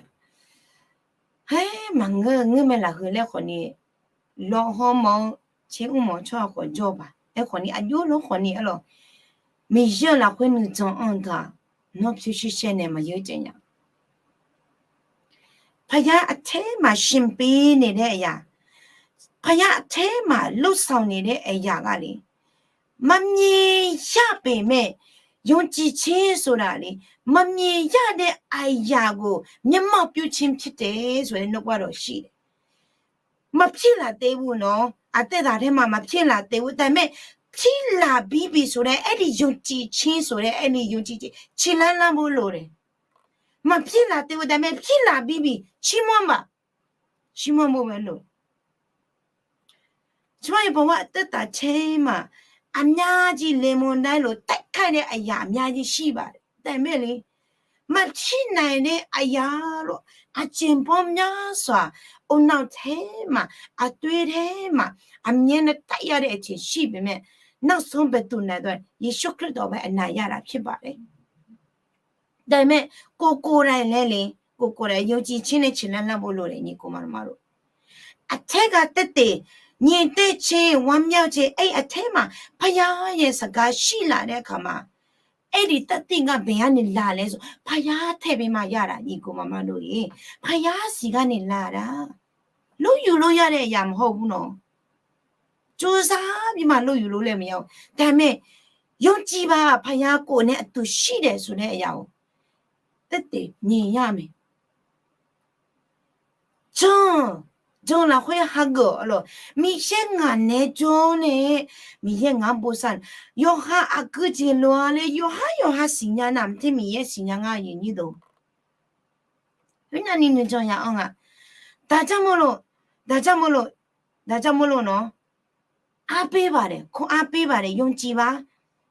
her maqngeur ngeur mae lafkhoer laer khawf ni, lawqhaw mawf-eu caer mr mawf-eu tsawrhaq khawf jawr-eu baq. Aerkhawf ni aqjox lawr khawf ni arlawq, Miqyaer-euq lafkhoer nuijan anr-eu taq, nawr pyurshuir shaer nae maqyeur caev nya. Paqyar aqtaer maqshir pir naeq laer aqyaq, paqyar aqtaer maqlof sawq naeq laer aqyaq ghaq le, maqmyaeq yar pyeuf mae. Yawqjeq caer soq laf le, maqmyaeq yar nae aqyaq ghof myanrma pyur caer pir taef soq laer nawr gardawq shir le. Maqpir laf taef-eu nawq, aqtaer taq taef ma, maqpir laf taef-eu taef mae. Pir laf bibif soq laer aerli yawqjeq caer soq laer aerli yawqjeq caer ciqlar lar bo lof le. Maqpir laf taef-eu taef mae, pir laf bibif cirmawr baq, cirmawr bo bae lof. Tsawrmyanr ya bawq-a taef taf caer ma, aqmyar jir laeqhmq dae lof taef kar nae aqyaq aqmyar jir shir baq taef mae le. Maqpir naeq nae aqyaq lof, aqjeq bawr myar sawq-aq, အုံနောက်ထဲမှာ, aqtoer taer ma, aqmyaer nae taef yar nae aqjeq shir pyeuf mae. နောက်ဆုံးဘယ်သူလဲဆိုတော့ ယေရှုခရစ်တော်ပဲ အနိုင်ရတာဖြစ်ပါတယ်. Daef mae, ကိုယ်ကိုယ်တိုင်လဲလေ, ကိုယ်ကိုယ်တိုင် ယုံကြည်ခြင်းနဲ့ ခြေလှမ်းလှမ်းဖို့ လိုတယ်, ညီအစ်ကိုမောင်နှမတို့. Aqtaer gaq taef teq, nyaeq taev caer, ဝမ်းမြောက်ခြင်း, aer aqtaer ma, ဘုရားရဲ့စကားရှိလာတဲ့အခါမှာ, aerli taef teq gaq bae-a ni la laer, ဘုရားထည့်ပေးမှရတာ, ညီအစ်ကိုမောင်နှမတို့ရေ, ဘုရားဆီကနေလာတာ. လုပ်ယူလို့ရတဲ့အရာမဟုတ်ဘူးနော်. ကြိုးစားပြီးမှလုပ်ယူလို့လည်းမရဘူး. ဒါပေမဲ့ ယုံကြည်ပါ, ဘုရားကိုယ်နဲ့အတူရှိတယ်ဆိုတဲ့အရာကို သက်သေမြင်ရမယ်. Jan, jan lafkhoer hageuf-awq lawq. Miqyaer ngaq naeq-aer jawr nae, Miqyaer ngaq-anr bosav. Yawqha aqgeu jeq lof-a laer yawqhar yawqha siqnya nar, maqter Miqyaer siqnya ngar, aqyuif aqnyir deuq. Khoernav ni nuijan ya-anr nga. Daqjar mawrlof, daqjar mawrlof, daqjar mawrlof nawq. အားပေးပါတယ်, ခွန်အားပေးပါတယ်, ယုံကြည်ပါ,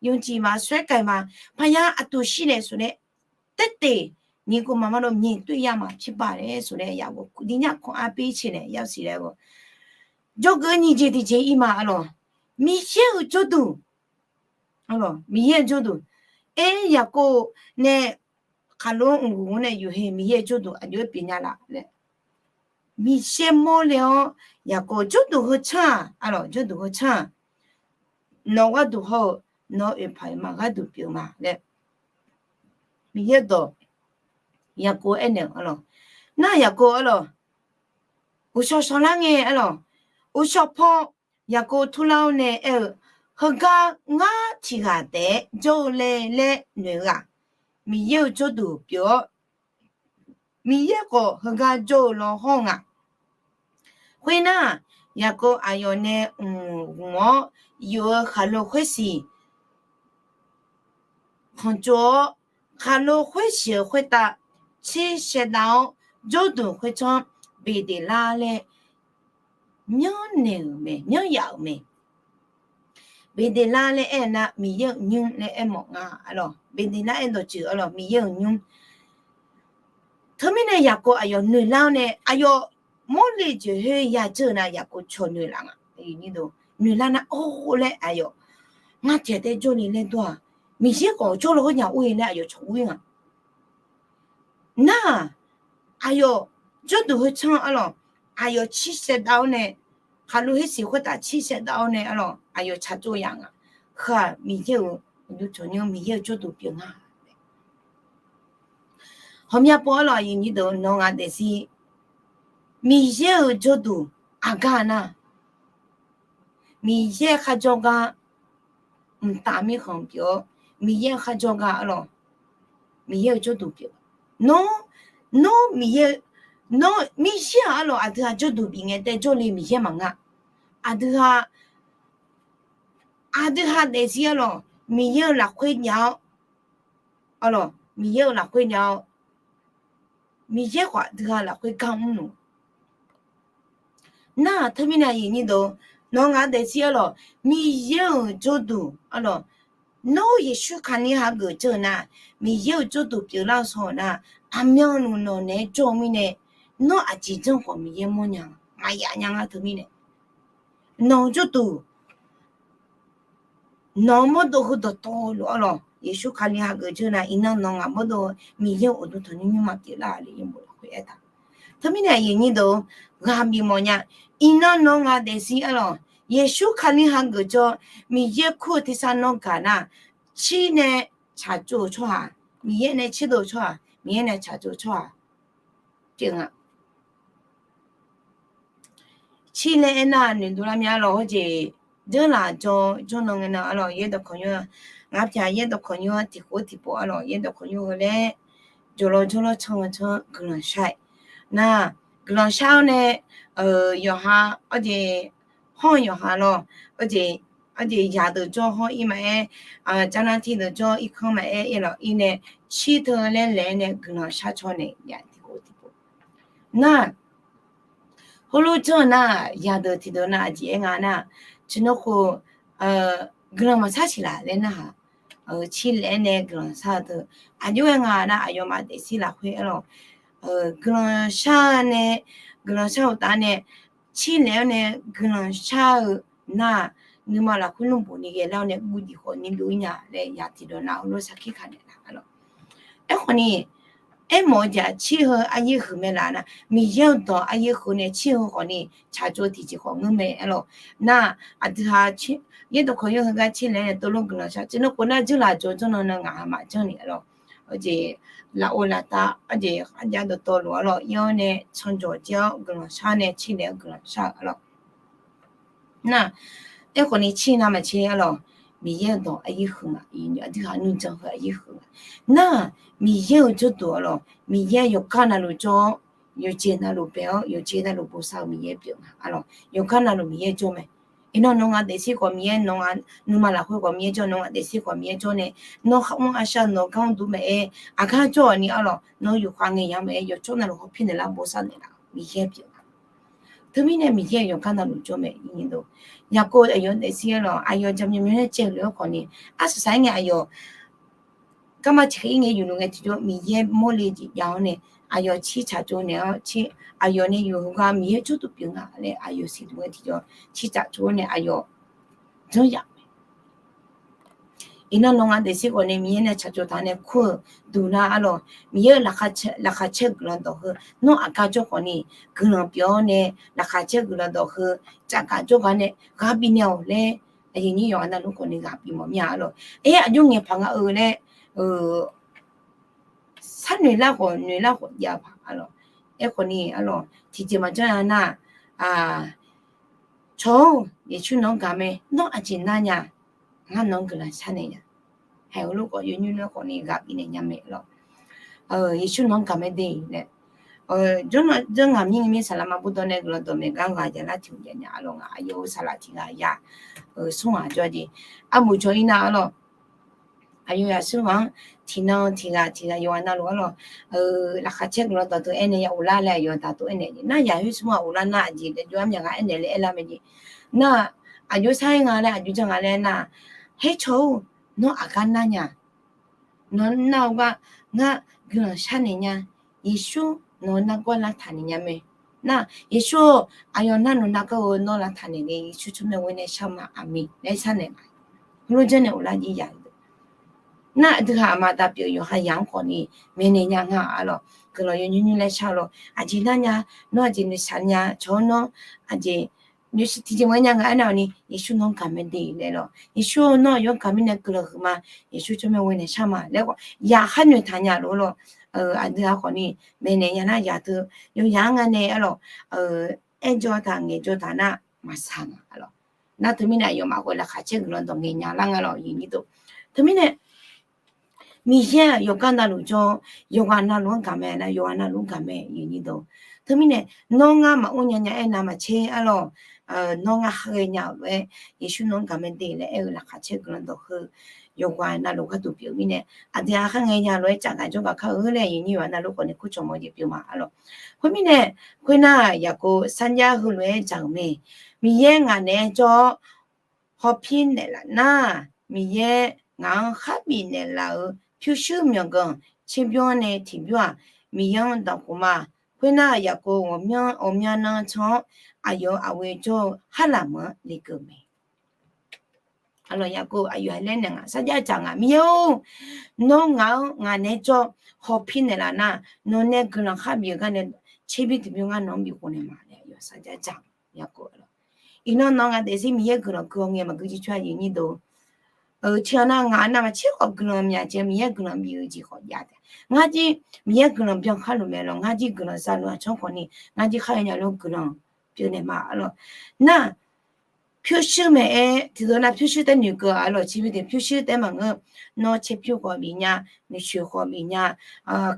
ယုံကြည်ပါ, စွဲကိုင်ပါ, ဘုရားအတူရှိတယ်ဆိုတဲ့ သက်သေ, ညီအစ်ကိုမောင်နှမတို့ မြင်တွေ့ရမှာဖြစ်ပါတယ်ဆိုတဲ့အရာကို ဒီည ခွန်အားပေးချင်တယ်, ရောက်စေတဲ့ကို. jawrgeuf nyiq jeq tiqjeq ir ma arlawq. Miqyaer-euq jawrduq, Miqyaer-euq jawrduq. Aer, Yaqkov nae khaqlo mqguf-anr nae yuf-eu Miqyaer-euq jawrduq aqjox-aer pyeuf nya laf laer, Miqyaer mawrle-awr, Yaqkov jawrduq heu tsanr-aq arlawq, jawrduq heu tsanr-aq, nawq gharduq hawr-eu nawq-eu oeqpaq-euq ma gharduq pyeuf ma laer Miqyaer dawq Yaqkov aernaeq-eu arlawq. Nar Yaqkov arlawq, uqshawq shawq lar ngae arlawq, uqshawq paw Yaqkov turlar-awr nae aer-eu, heugar ngar tiq ghaq taef-aer jawr-eu laer laer noeq-eu-aq, Miqyaer-euq jawrduq pyeuf-awr, Miqyaer khawf heugar jawr-eu law hawr nga. Khoernar, Yaqkov aqyawf nae mq ghmq-awr yuf-eu khaqlo khoersiq khanqtsov-awr, khaqlo khoersiq-euq khoertav tser shaevdav-awr, jawrduq khoertsanr Beqdeqlar laer myanrnaeq-euq mae, myanryaf-euq mae. Beqdeqlar laer aer-eu nar, Miqyaer-euq nymr laer aermawf nga arlawq. Beqdeqlar aer dawqtsuif arlawq, Miqyaer-euq nymr. Teumirnae Yaqkov aqyawf noeqlar-awr nae, aqyawf mawrle jeq khoer yadzeur-eu nar, Yaqkov cawq noeqlaf nga. Noeqlar nar, or laer aqyawf, ngar tiq ghaq taef-aer jawrle laer dawr-aq, Miqyaer khawf jawrle-awr nya ur-ir laer aqyawf cawq ur-ir nga. Nar-aq, aqyawf jawrduq heu tsanr arlawq, aqyawf tser shaevdav-awr nae, khaqlo khoersiq khoertav tser shaevdav-awr nae arlawq, aqyawf tsaqtsov yaf nga. Heu-aq Miqyaer-euq uqduq tanqnymr Miqyaer-euq jawrduq pyeuf nga. Ghawqmya pov arlawq, aqyuif aqnyir deuq nawr ngaq daefzir, Miqyaer-euq jawrduq aqgar nar, Miqyaer kharjawr gar mqtav mirkhanq pyeuf-awr, Miqyaer kharjawr gar arlawq, Miqyaer-euq jawrduq pyeuf. Nawr, nawr Miqyaer, nawr Miqyaer-aq arlawq, aqdui-aq jawrduq bif ngae taef jawrle Miqyaer maqngeur. Aqdui-aq, aqdui-aq daefzir arlawq, Miqyaer-euq lafkhoer jav-awr arlawq, Miqyaer-euq lafkhoer jav-awr, Miqyaer khawf aqdui-aq lafkhoer gar mrluf. Nar-aq teumirnae aqyuif aqnyir deuq, nawr ngaq daefzir arlawq, Miqyaer-euq jawrduq arlawq, nawr Yeqsur Kali hageuf jawr-eu nar, Miqyaer-euq jawrduq pyeuflar-eu shawr-eu nar, aqmyanluf nawq naeq-aer jawr-eu mirnae, nawr aqjeq janr khawf Miqyaer mawrnya, maqyaf nya nga teumirnae. Nawq-eu jawrduq, nawq-eu mawrdov heu dawqtawvluf arlawq, Yeqsur Kali hageuf jawr nar, iqnan nawq ngaq mawrdov-eu Miqyaer-euq uqduq tanqnymr nymrma pyeuflar-a le yaerbof lafkhoer aertaq. Teumirnae aqyuif aqnyir deuq, ghaq bif mawfnya. Iqnan nawr ngaq daefzir arlawq, Yeqsur Kali hageuf jawr, Miqyaer kur-eu tersar nawr gaq nar, tsir nae tsaqtsov-eu tsawrhaq, Miqyaer nae tserdov-eu tsawrhaq, Miqyaer nae tsaqtsov-eu tsawrhaq pyeuf nga. Tsir laer aernar, noeqdov lar mya arlawq, hawjeq, dzeurlaf jawr jawrnan ngae nan arlawq, yaerdawq kawqnymr-a, ngaq pyaq yaerdawq kawqnymr-anr tiqkhof tiqpov arlawq, yaerdawq kawqnymr heu laer jawqlawr jawrlawr tsanr-eu tsanr guiqlanq shar-aer nar, guiqlanq shar-awr nae, yawqha, hawjeq, hawr-eu yawqha lawr, hawjeq, yaqdeuq jawr hawr-ir maqaer, jarnar tiqdeuq jawr irkanr maqaer, irlawq ir nae, tsir teu laer laeq-aer nae guiqlanq shar caw naeq ya tiqkhof tiqpov. Nar, heulof janr-eu nar, yaqdeuq tiqdeuq nar aqjeq aer nga nar, tiqnan khof, guiqlanq maqshar siq laf laer narhaq, tsir laeq-aer nae guiqlanq shar-eu teu, aqjox-aer nga nar, aqyawfmaf daefzir lafkhoer arlawq, guiqlanq shar-eu nae, guiqlanq shar-eu taf nae, tsir laeq-awr nae guiqlanq shar-eu nar, nuima lafkhoer nmr bof ni ghae lar-awr nae guv diq khawf ni byov-ir nya laer ya tiqdawq nar heulof sarkir ka naeq laf arlawq. Aerkhawf ni, aermawf-eu jeq-aq tsir heu aryaer huiq mae laf nar, Miqyaer-euq dawq aryaer huiq nae tsir heu khawf ni tsaqtsov tiqjeq khawf ngeur mae arlawq. Nar, aqdui-aq, yaerdawq kawqnymr heugar tsir laeq-aer nae teulof guiqlanq shar, tiqnan khof nar dzeurlaf jawr jawrnan nan ngaq-aq maqjanr ni arlawq. Hawjeq, lafov laftav, hawjeq, arjav dawqtawvluf arlawq, ir-awr nae canjawq jir-awr guiqlanq shar nae tsir laeq-aer guiqlanq shar-eu arlawq. Nar, aerkhawf ni tsir nar maqtsir arlawq, Miqyaer-euq dawq aryaer huiq nga, aqdui-aq nuijan heu aryaer huiq nga. Nar, Miqyaer-euq jawrduq arlawq, Miqyaer yawqgar navluf jawr-awr, yawqjeq navluf bae-awr, yawqjeq navluf bosav-eu Miqyaer pyeuf nga arlawq, yawqgar navluf Miqyaer jawr mae. Iqnan nawr ngaq daefzir khawf Miqyaer, nawr ngaq nuima lafkhoer khawf Miqyaer jawr, nawr ngaq daefzir khawf Miqyaer jawr nae, nawr kharmr arshar nawq gar mr dur maqaer, aqgar jawr-awq ni arlawq, nawr yufkhav ngae yamq maqaer, yawqjawr navluf hawpir naeqlar bosav naeqlaf Miqyaer pyeuf nga. Teumirnae Miqyaer yawqgar navluf jawr mae. Yaqkov aqyawf daefzir arlawq, aqyawf jaqmyawf myaw nae caevluf-aer khawf ni, arsaq saq-aer ngae aqyawf garma tiqkhaer ir ngae yufluf ngae tiqjawr Miqyaer mawrle jeq jav-awr nae, aqyawf cirtsaq tsov naeq-awr, aqyawf nae yawqha Miqyaer jawrduq pyeuf nga laer aqyawf siqduq-aer tiqjawr cirtsaq tsov-awr nae aqyawf janr yaf mae. Iqnan nawq nga daefzir khawf ni Miqyaer nae tsaqtsov taq nae kur-euq duq nar arlawq, Miqyaer-euq laqkhaq caer guiqlanq dawq heu nawr aqgar jawr khawf ni guiqlanq pyeuf-awr nae, laqkhaq caer guiqlanq dawq heu cavgaq jawrgar nae ghaq bifnaeq-awq laer, aqyuif nyir yawqghaq navluf khawf ni ghaq bif mawf mir-a arlawq. Aer, aqjox ngaeqpaq nga-eu laer sar noeq lar khawf noeq lar khawf jav-eu paq arlawq. Aerkhawf ni arlawq, tiqjeq maqjanr-a nar, Cawq-or, Yeqsur nawq-anr gaq mae. Nawr aqjeq nar nya? Ngar nawq-anr guiqlanq sharnaeq nya. Haeq heulof khawf yawnymr lar khawf ni ghaq bifnaeq nya mae lawq. Yeqsur nawq-anr gaq mae de laer. Jawr ngaq mir ngaq mir saqlaq ma burdawr nae guiqlanq dawqmaeq gar ghaq jaqlar tiq hmq jav nya arlawq. Ngaq aqyawf-eu saqlaq tiq ghaq ya smr ghaq jawr jeq armuiq jawr-ir nar arlawq. Aqyawf yaqsur ghaq-anr tiqnan tiq ghaq tiq ghaq yawqghaq navluf arlawq, laqkhaq caer guiqlanq dawq teu aernaeq ya uvlar laer aqyawf daqtov aernaeq jeq nar, yaq khoer smr ghaq uvlar nar aqjeq daef jov-ar myav ghaq aernaeq laer aerlar mae jeq. Nar, aqjox sar-aer nga laer aqjox janr nga laer nar, Haer cawq-or, nawr aqgar nar nya? Nawq nar-eu gar ngar guiqlanq sharnaeq nya. Yeqsur nawq-eu nargawr lavtaq naeq nya mae. Nar, Yeqsur-or, aqyawf nar nawq nargawr-eu nawr lavtaq naeq ngae, Yeqsur tsawrmyanr ghoer nae shar ma. Aqmeq laer sharnaeq ma. Heulof janrnaeq uvlar jir ya. Nar, aqdui ha aqma da pyeuf yawqha yaq-anr khawf ni maeqnaeq nya nga arlawq. Guiqlanq yawnymr nymr laer shar-eu lawq. Aqjeq nar nya? Nawr aqjeq noeqshaq nya? Cawq-or, nawr aqjeq noeqshaq tiqjeq maqaer nya nga aernar-awq ni, Yeqsur nawq-anr gaq mae de laer lawq. Yeqsur-or, nawr aqyawf-anr gaq mirnae guiqlanq huiq ma. Yeqsur tsawrmyanr ghoer nae shar ma laer khawf yaqkhar noeqtaq nya lof lawq. Aqdui ha khawf ni maeqnaeq nya nar yaq teu yawqyaq-anr nga nae arlawq, aer jawr taq ngaeq jawr taq nar maqsaq nga arlawq. Nar teumirnae aqyawfmaf khoer laqkhaq caer guiqlanq dawq ngaeq nya lar nga lawq, aqyuif nyir deuq. Teumirnae Miqyaer-aq yawqgar navluf jawr, yawqghaq navluf-anr gaq mae nar, yawqghaq navluf-anr gaq mae, aqyuif nyir deuq. Teumirnae nawr ngar maqmr nya nya aernav maqtser arlawq. Nawr ngar khar ghae nya-euq lof-aer, Yeqsur nawq-anr gaq mae de laer aer-eu laqkhaq caer guiqlanq dawq heu yawqghaq navluf gharduq pyeuf-eu mirnae, aqdui-aq khar ghae nya lof-aer cavgaq jawrgaq kar-eu laer, aqyuif nyir yawqghaq navluf khawf ni kur cawq mawf jeq pyeuf ma arlawq. Khoermirnae, khoernar, Yaqkov sarjax heulof-aer dzaq-euq mae. Miqyaer ngaq naeq-aer jawr-awr hawpir naeqlaf nar, Miqyaer ngaq-anr kharbif naeqlaf-euq pyurshuir myawqganq tserbymr-anr nae tiqbymr-aq, Miqyaer-anr dawqkhof ma. Khoernar, Yaqkov ghawqmyanr ghawqmyanr nan can-awr, aqyawf-euq aqghoe jawr-eu Harlaq meuq-anr lekeuv mae. Arlawq, Yaqkov aqyawf heulof-aer naeq nga, sarjax dzaq nga, Miqyaer-or, nawr ngaq-anr ngaq naeq-aer jawr hawpir naeqlaf nar, nawq nae guiqlanq kharbif-eu gar nae tserbymr tiqbymr ngar nawq-anr bikhof naeq ma laer aqyawf sarjax dzaq-eu. Yaqkov arlawq, iqnan nawq nga daefzir Miqyaer guiqlanq keuv-awr ngae maqgui jir tsawrhaq aqyuif nyir deuq. Tiqghaq nar ngaq navmaqtser khawf guiqlanq myaq jeq Miqyaer guiqlanq bif-eu jeq khawf jav taef. Ngar jir Miqyaer guiqlanq byan khar luf mae lawq. Ngar jir guiqlanq za luf aqcawq khawf ni ngar jir khar-eu nya lor guiqlanq pyeuf naeq ma arlawq. Nar, pyurshuir maeq-aer tiqdeuq nar pyurshuir taef noeqkeuv arlawq. Tserbymr tiq pyurshuir taef maqngeur. Nawr tserpyur khawf bif nya, noeqsoeq khawf bif nya,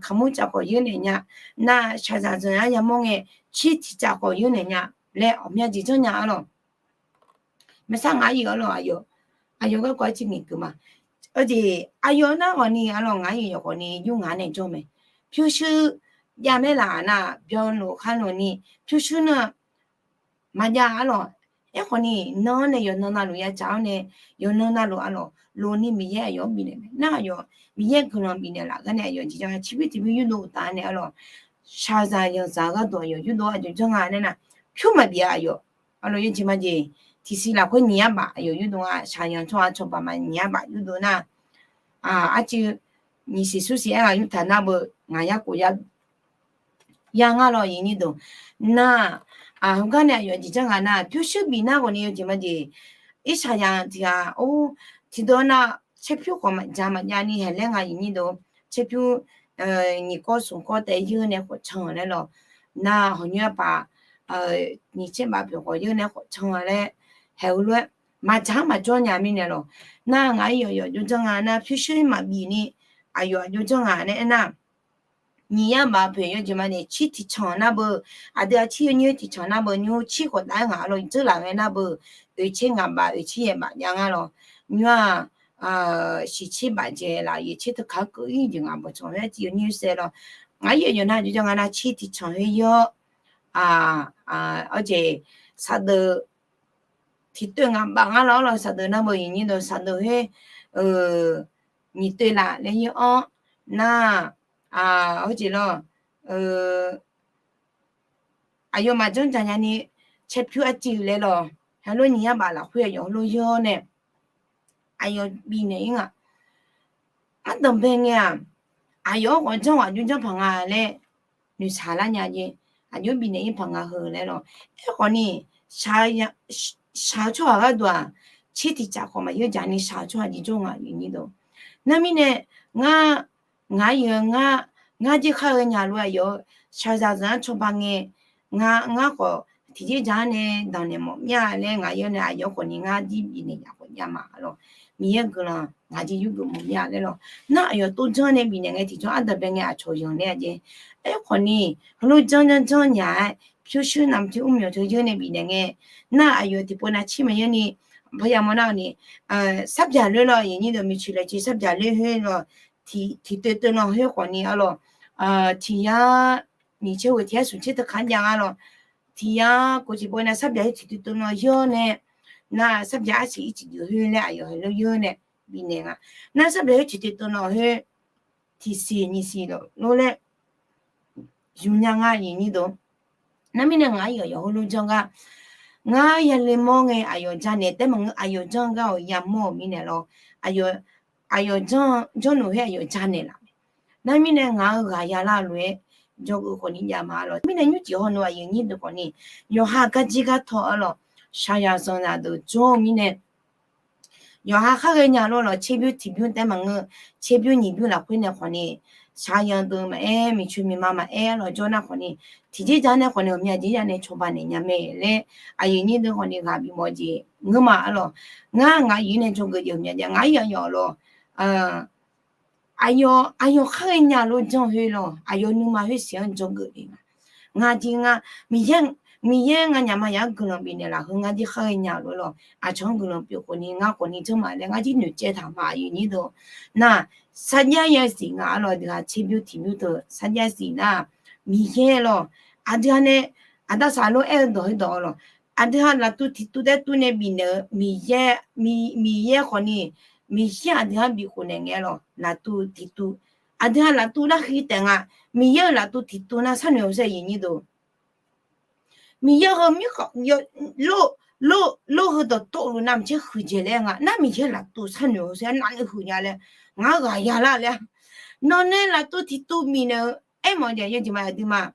kaqmur tsaf khawf yeur naeq nya, nar shaqzanq zanq-anr yamawr ngae, cir tiq tsaf khawf yeur naeq nya laer ghawqmya jeq janr nya arlawq. Maeqsar ngaq-aer yawf arlawq, aqyawf, aqyawf garkawv-aer cir ngaeqkeuv ma. Aqjeq aqyawf nar khawf ni arlawq, ngaq-aer yawf khawf ni yur ngaq nae jawr mae. Pyurshuir jav maer laf nar byanluf kharluf ni pyurshuir nar maqjav arlawq. Aerkhawf ni nan-anr nae yawqnan navluf ya tsaf-awr nae, yawqnan navluf arlawq, lofni Miqyaer aqyawf-anr bifnaeq mae. Nar aqyawf Miqyaer guiqlanq bifnaeq laf gar nae aqyawf jeq janr-a tserbymr tiqbymr yurdov taf-a nae arlawq, shaqzanq yanzaq-eu gharduq aqyawf yurdov-a aqjox janr nga nae nar, pyur maqbif-a aqyawf. Arlawq, yawjeq majeq tiqsiq lafkhoer nyiq yar baf aqyawf yurdov-a, shaqzanq tsawrhaq cawba ma nyiq yar baf yurdov nar, arcuiv nyiq siq smr siq aer ghaq yurtaq nar beu ngaq yar khof yar ya ngar lawq, aqyuif nyir deuq. Nar, heugar nae aqyawf jeq janr nga nar pyurshuir bif nar khawf ni yawjeq majeq, irshaqzanq tiq ghaq or, tiqdawq nar tserpyur khawf maqjav maqjav ni haeq laer nga aqyuif nyir deuq. Tserpyur nyiq kawr smq kawr taef yeur nae khawf can laer lawq. Nar hawq nyoer arpaq nyiq tser baf poeq khawf yeur nae khawf can laer, haeq heulof-aer maqdzaq-anr maqjawr nya mirnae lawq. Nar ngaq-aer yawf yawf jawr janr nga nar pyurshuir maqbif ni aqyawf aqjox janr nga nae aernar, nyiq yar baf poeq yawjeq majeq cir tiqcanq nar beu, aqdui-aq cir yawnyir tiqcanq nar beu, nymr cir khawf dav-aer ngaq arlawq, dzeur laf ngae nar beu, oeq tser ngaq baf oeq tser yaeq baf jav ngar lawq. Nymr-aq, shiq tser baf jaeq laf yaeq tser teu kaq-aer keuv-ir jeq ngaq bawqtsanq laer cir yawnyir saev lawq. Ngaq-aer yawf yawf nar jawr janr nga nar cir tiqcanq khoer yawr, awr jeq saqdeuq tiqtoev ngaq baf ngar lawq arlawq, saqdeuq nar beu aqyuif nyir deuq saqdeuq khoer nyiq toev laf laer yawr-awr nar, awr jeq lawq, aqyawfmaf janrdzaq nyani caerpyur arciv laer lawq, heulof nyiq yar baf lafkhoer aqyawf heulof yawr nae aqyawf bifnaeq-ir nga. Ardanqbae ngae-aq, aqyawf-anr khawf janr ghaq jmr janr paq nga laer noeqshaq lar nya jeq, aqjox bifnaeq-ir paq nga heu laer lawq. Aerkhawf ni, shaq-eu tsawrhaq gharduq-aq, tser tiq tsaf khawf maqyar dzaq ni shaq-eu tsawrhaq jir jawr nga, aqyuif aqnyir deuq. Nar mirnae, ngar, ngaq-aer yeu-eu ngar, ngar jir khar ghae nya lof aqyawf-eu shaqzaq zanq-anr cawba ngae, ngar, ngar khawf tiqjeq dzaq-anr nae danqnaeq mawf mir-a laer ngaq-aer nae aqyawf khawf ni ngar jir bifnaeq yaf khawf jav ma lawq. Miqyaer guiqlanq ngaq jir yurgeuf mawf mir-a laer lawq. Nar aqyawf tov janr nae bifnaeq ngae tiqjawr ardanqbae ngae aqcawq yanq nae-a jeq. Aerkhawf ni, heulof janr janr janr nya-aer pyurshuir navmaqtser mrmyawq teu janr nae bifnaeq ngae, nar aqyawf tiqpov nav tser maqyar ni, bawya mawr nar-eu ni, sarbyaq loer lawq, aqyuif aqnyir deuq, miqcoeq laeqcoeq sarbyaq loer khoer lawq, tiq, tiq toev toev nan khoer khawf ni arlawq, tiq yar nyiq tser ghoeq tiq yar smq tser teu kaq-anr jav nga lawq. Tiq yar kof tiqpov nav sarbyaq khoer tiq toev toev nan yawr nae, nar sarbyaq arsiq ircif deuq khoer laer aqyawf heulof yawr nae bifnaeq nga. Nar sarbyaq khoer tiq toev toev nan khoer tiqsiq nyiq siq lawq lof laer yuf nya nga, aqyuif aqnyir deuq. Nar mirnae ngaq-aer yawqyawq heulof janr gar, ngar yale mawr ngae aqyawf janaeq taef maqngeur, aqyawf janr gar-awq yamawr-euq mirnae lawr, aqyawf janr, janrluf khoer aqyawf janaeq laf. Nar mirnae ngaq-euq ghaq yalar-eu lof-aer dzawgeuf khawf ni jav ma lawq. Mirnae nymrcif hawneuq aqyuif aqnyir deuq khawf ni, yawqha garjir gartaw arlawq, shaqzaq zanqzaq deuq jawr-eu mirnae, yawqha khar ghae nya lof lawq, tserbymr tiqbymr taef maqngeur, tserbymr nyiq bymr lafkhoer nae khawf ni, shaqzaq deuq maqaer, miqcoeq miqma maqaer lawq jawr nar khawf ni, tiqjeq dzaq nae khawf ni ghawqmya jeq ya nae cawba naeq nya mae laer, aqyuif aqnyir deuq khawf ni ghaq bimawf-eu jeq ngeur ma arlawq. Ngar ngaq-aer nae dzawgeuf jeq ghawqmya jav, ngaq-aer yawqyawf lawq, aqyawf, aqyawf khar ghae nya lof janr khoer lawq, aqyawf nuima khoer siq-anr dzawgeuf le nga. Ngar jir ngar, Miqyaer, Miqyaer nganyaf maqya-anr guiqlanq bifnaeq laf heu ngar jir khar ghae nya lof lawq, aqcawq-anr guiqlanq pyeuf khawf ni ngar khawf ni janr ma laer ngar jir noeqcaev taq ma, aqyuif aqnyir deuq. Nar, sarjax ya siq nga arlawq, aqdui-aq tserbymr tiqbymr teu sarjax siq nar, Miqyaer lawq, aqdui-aq nae, aqda saqlof aer-eu dawq heu dawq lawq, aqdui-aq laftuv tiqtuv taef tuv nae bifnaeq-eu Miqyaer, Miqyaer khawf ni, Miqyaer aqdui-anr bikhof naeq ngae lawq, laftuv tiqtuv. Aqdui-aq laftuv lar huiq taef nga, Miqyaer-euq laftuv tiqtuv nar sharnoeq-eu saer, aqyuif aqnyir deuq. Miqyaer heu mirkhanq, lor, lor, lor heu dawqtawvluf navmaqtser huiqdzaeq laer nga. Nar Miqyaer laftuv sharnoeq-eu saer navni huiq nya laer, ngaq-anr ghaq yalar laer. Nawq nae laftuv tiqtuv bifnaeq-eu aermawf-eu jeq yawjeq ma aqduimaf.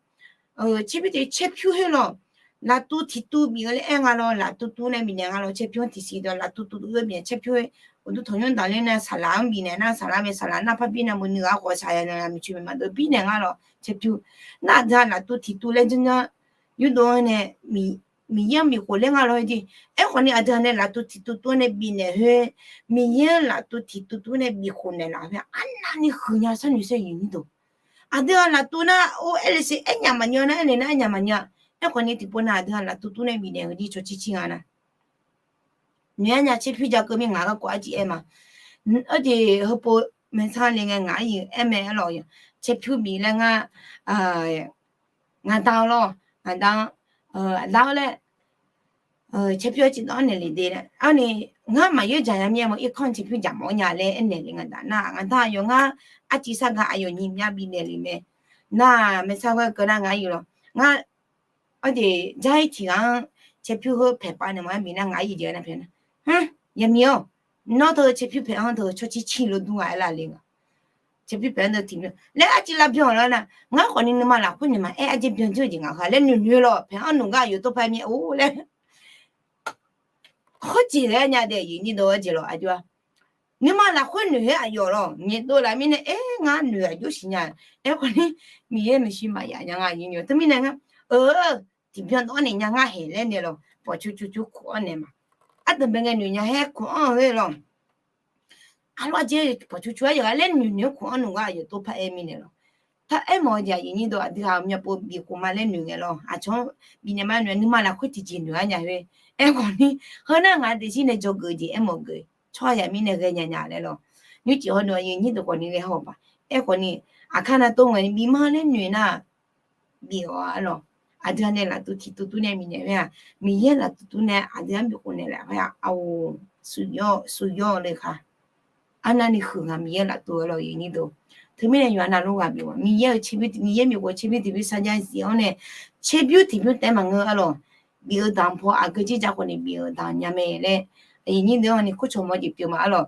Tserpyur te tserpyur khoer lawq, laftuv tiqtuv bif-eu laer aer nga lawq, laftuv tuv nae bifnaeq nga lawq, tserpyur-anr tiqsiq dawq laftuv tuv tuv-aer bifnaeq tserpyur-aer, uqduq tanqnymr daqler nae saqlaq-anr bifnaeq nar saqlaq mae, saqlaq nar par bir nar maqnui ghaq khawf saqlaq nar miqcoeq miqma deuq birnaeq nga lawq, tserpyur. Nar aqdui-aq laftuv tiqtuv laer janr janr yurdov-anr nae Miqyaer-anr bifkhof ler nga lawq-eu jeq. Aerkhawf ni aqdui-aq nae laftuv tiqtuv tuv-anr nae bifnaeq khoer, Miqyaer-anr laftuv tiqtuv tuv nae bifkhof naeqlaf khoer arnavni huiqnya sharnoeq saer, aqyuif aqnyir deuq. Aqdui-aq laftuv nar or aer le se aernyaf maqnya nar, aer le nar aernyaf maqnya. Aerkhawf ni tiqpov nav aqdui-aq laftuv tuv nae bifnaeq-eu jir tsawrcir cir nga nar. Noeq-aer nya tserpyur ja keuv mir ngaq garkawv arjir aer ma. Arjeq heupov maeqsar le ngae ngaq-aer yuf aer mae arlawq, tserpyur bif laer ngar, ngaq da-awr lawr, ngaq da-anr, aqda-awr laer, tserpyur arciv dawv-anr naeq le de laer arni, ngar maqyaer dzaq nya mir-aer mawr irkanr tserpyur dzaq mawf-awr nya laer aernaeq le ngaq da nar, ngaq da aqyawf ngar arciv sar ga aqyawf nyiq myav bifnaeq le mae. Nar maeqsar ghae keuv nar ngaq-aer yuf lawq, ngar arjeq jar-ir tiq ghaq-anr tserpyur heu paeq pav naeq mawf-aer bif nar ngaq-aer yuf jeq nar paeq nar, yamiq-awr, nawr teu tserpyur paeq-anr teu tsawrcir cir lo dur nga aer lar le nga. Tserpyur paeq-anr teu tiq myav laer arciv lavbyan-awq lar nar, ngar khawf ni nuima lafkhoer noeq maqaer arjeq byan jir-eu jeq ngaq heu laer noeq noeq lawq, paeq-anr noeq gar aqyawf tov pav mir-a or laer. Khoerjeq laer nya daef yif nyir dawq-aer jeq lawq aqjox-a. Nuima lafkhoer noeq-aer aqyawf lawq, nyaef dov laf mirnae aer ngar noeq aqjox siqnya. Aerkhawf ni Miqyaer maeqshi maqyaf nya nga yif nymr teumirnae ngar, eu, tiqbyan dawr naeq nya ngar haeq laer naeq lawq, pawq cu cu cu kur-anr naeq ma. Ardanqbae ngae noeq nya haer kur-anr-eu lawq. Arlawr jeq pawq cu cu-aer yawqghaq laer noeq noeq-anr kur-anr nmr gar aqyawf tov par aer mirnae lawq. Par aermawf-eu jeq aqyuif nyir dawq aqdui-aq myavpov bif khof ma laer noeq ngae lawq. Aqcawq-anr bifnaeq ma noeq nuima lafkhoer tiqjeq noeq-aer nya khoer. Aerkhawf ni, heu nar ngaq-anr daefzir nae dzawgeuf jeq aermawf geuf tsawrhaq yamir nae ghaenya nya laer lawq. Nymrcif hawnmr aqyuif nyir dawq khawf ni ghae haw-awq paq. Aerkhawf ni, aqkar nar tov ngaeq ni bif ma laer noeq nar, bif-awq arlawq. Aqdui-aq nae laftuv tiqtuv tuv nae bifnaeq khoer-aq, Miqyaer laftuv tuv nae aqdui-anr bif khof naeqlaf khoer-aq, aqoq, suqyawr le ka. arnavni huiq nga Miqyaer laftuv arlawq, aqyuif aqnyir deuq. Teumirnae yawqha navluf ghaq bif-awq. Miqyaer-euq tserbymr, Miqyaer bifkhof tserbymr tiqbymr sarjax zif-awr nae, tserbymr tiqbymr taef maqngeur arlawq. Bif-eu daq-anr paw aqgeu jir ja khawfni bif-eu daq nya mae laer, aqyuif aqnyir deuq-anr ni kurcawq mawr jeq pyeuf ma arlawq.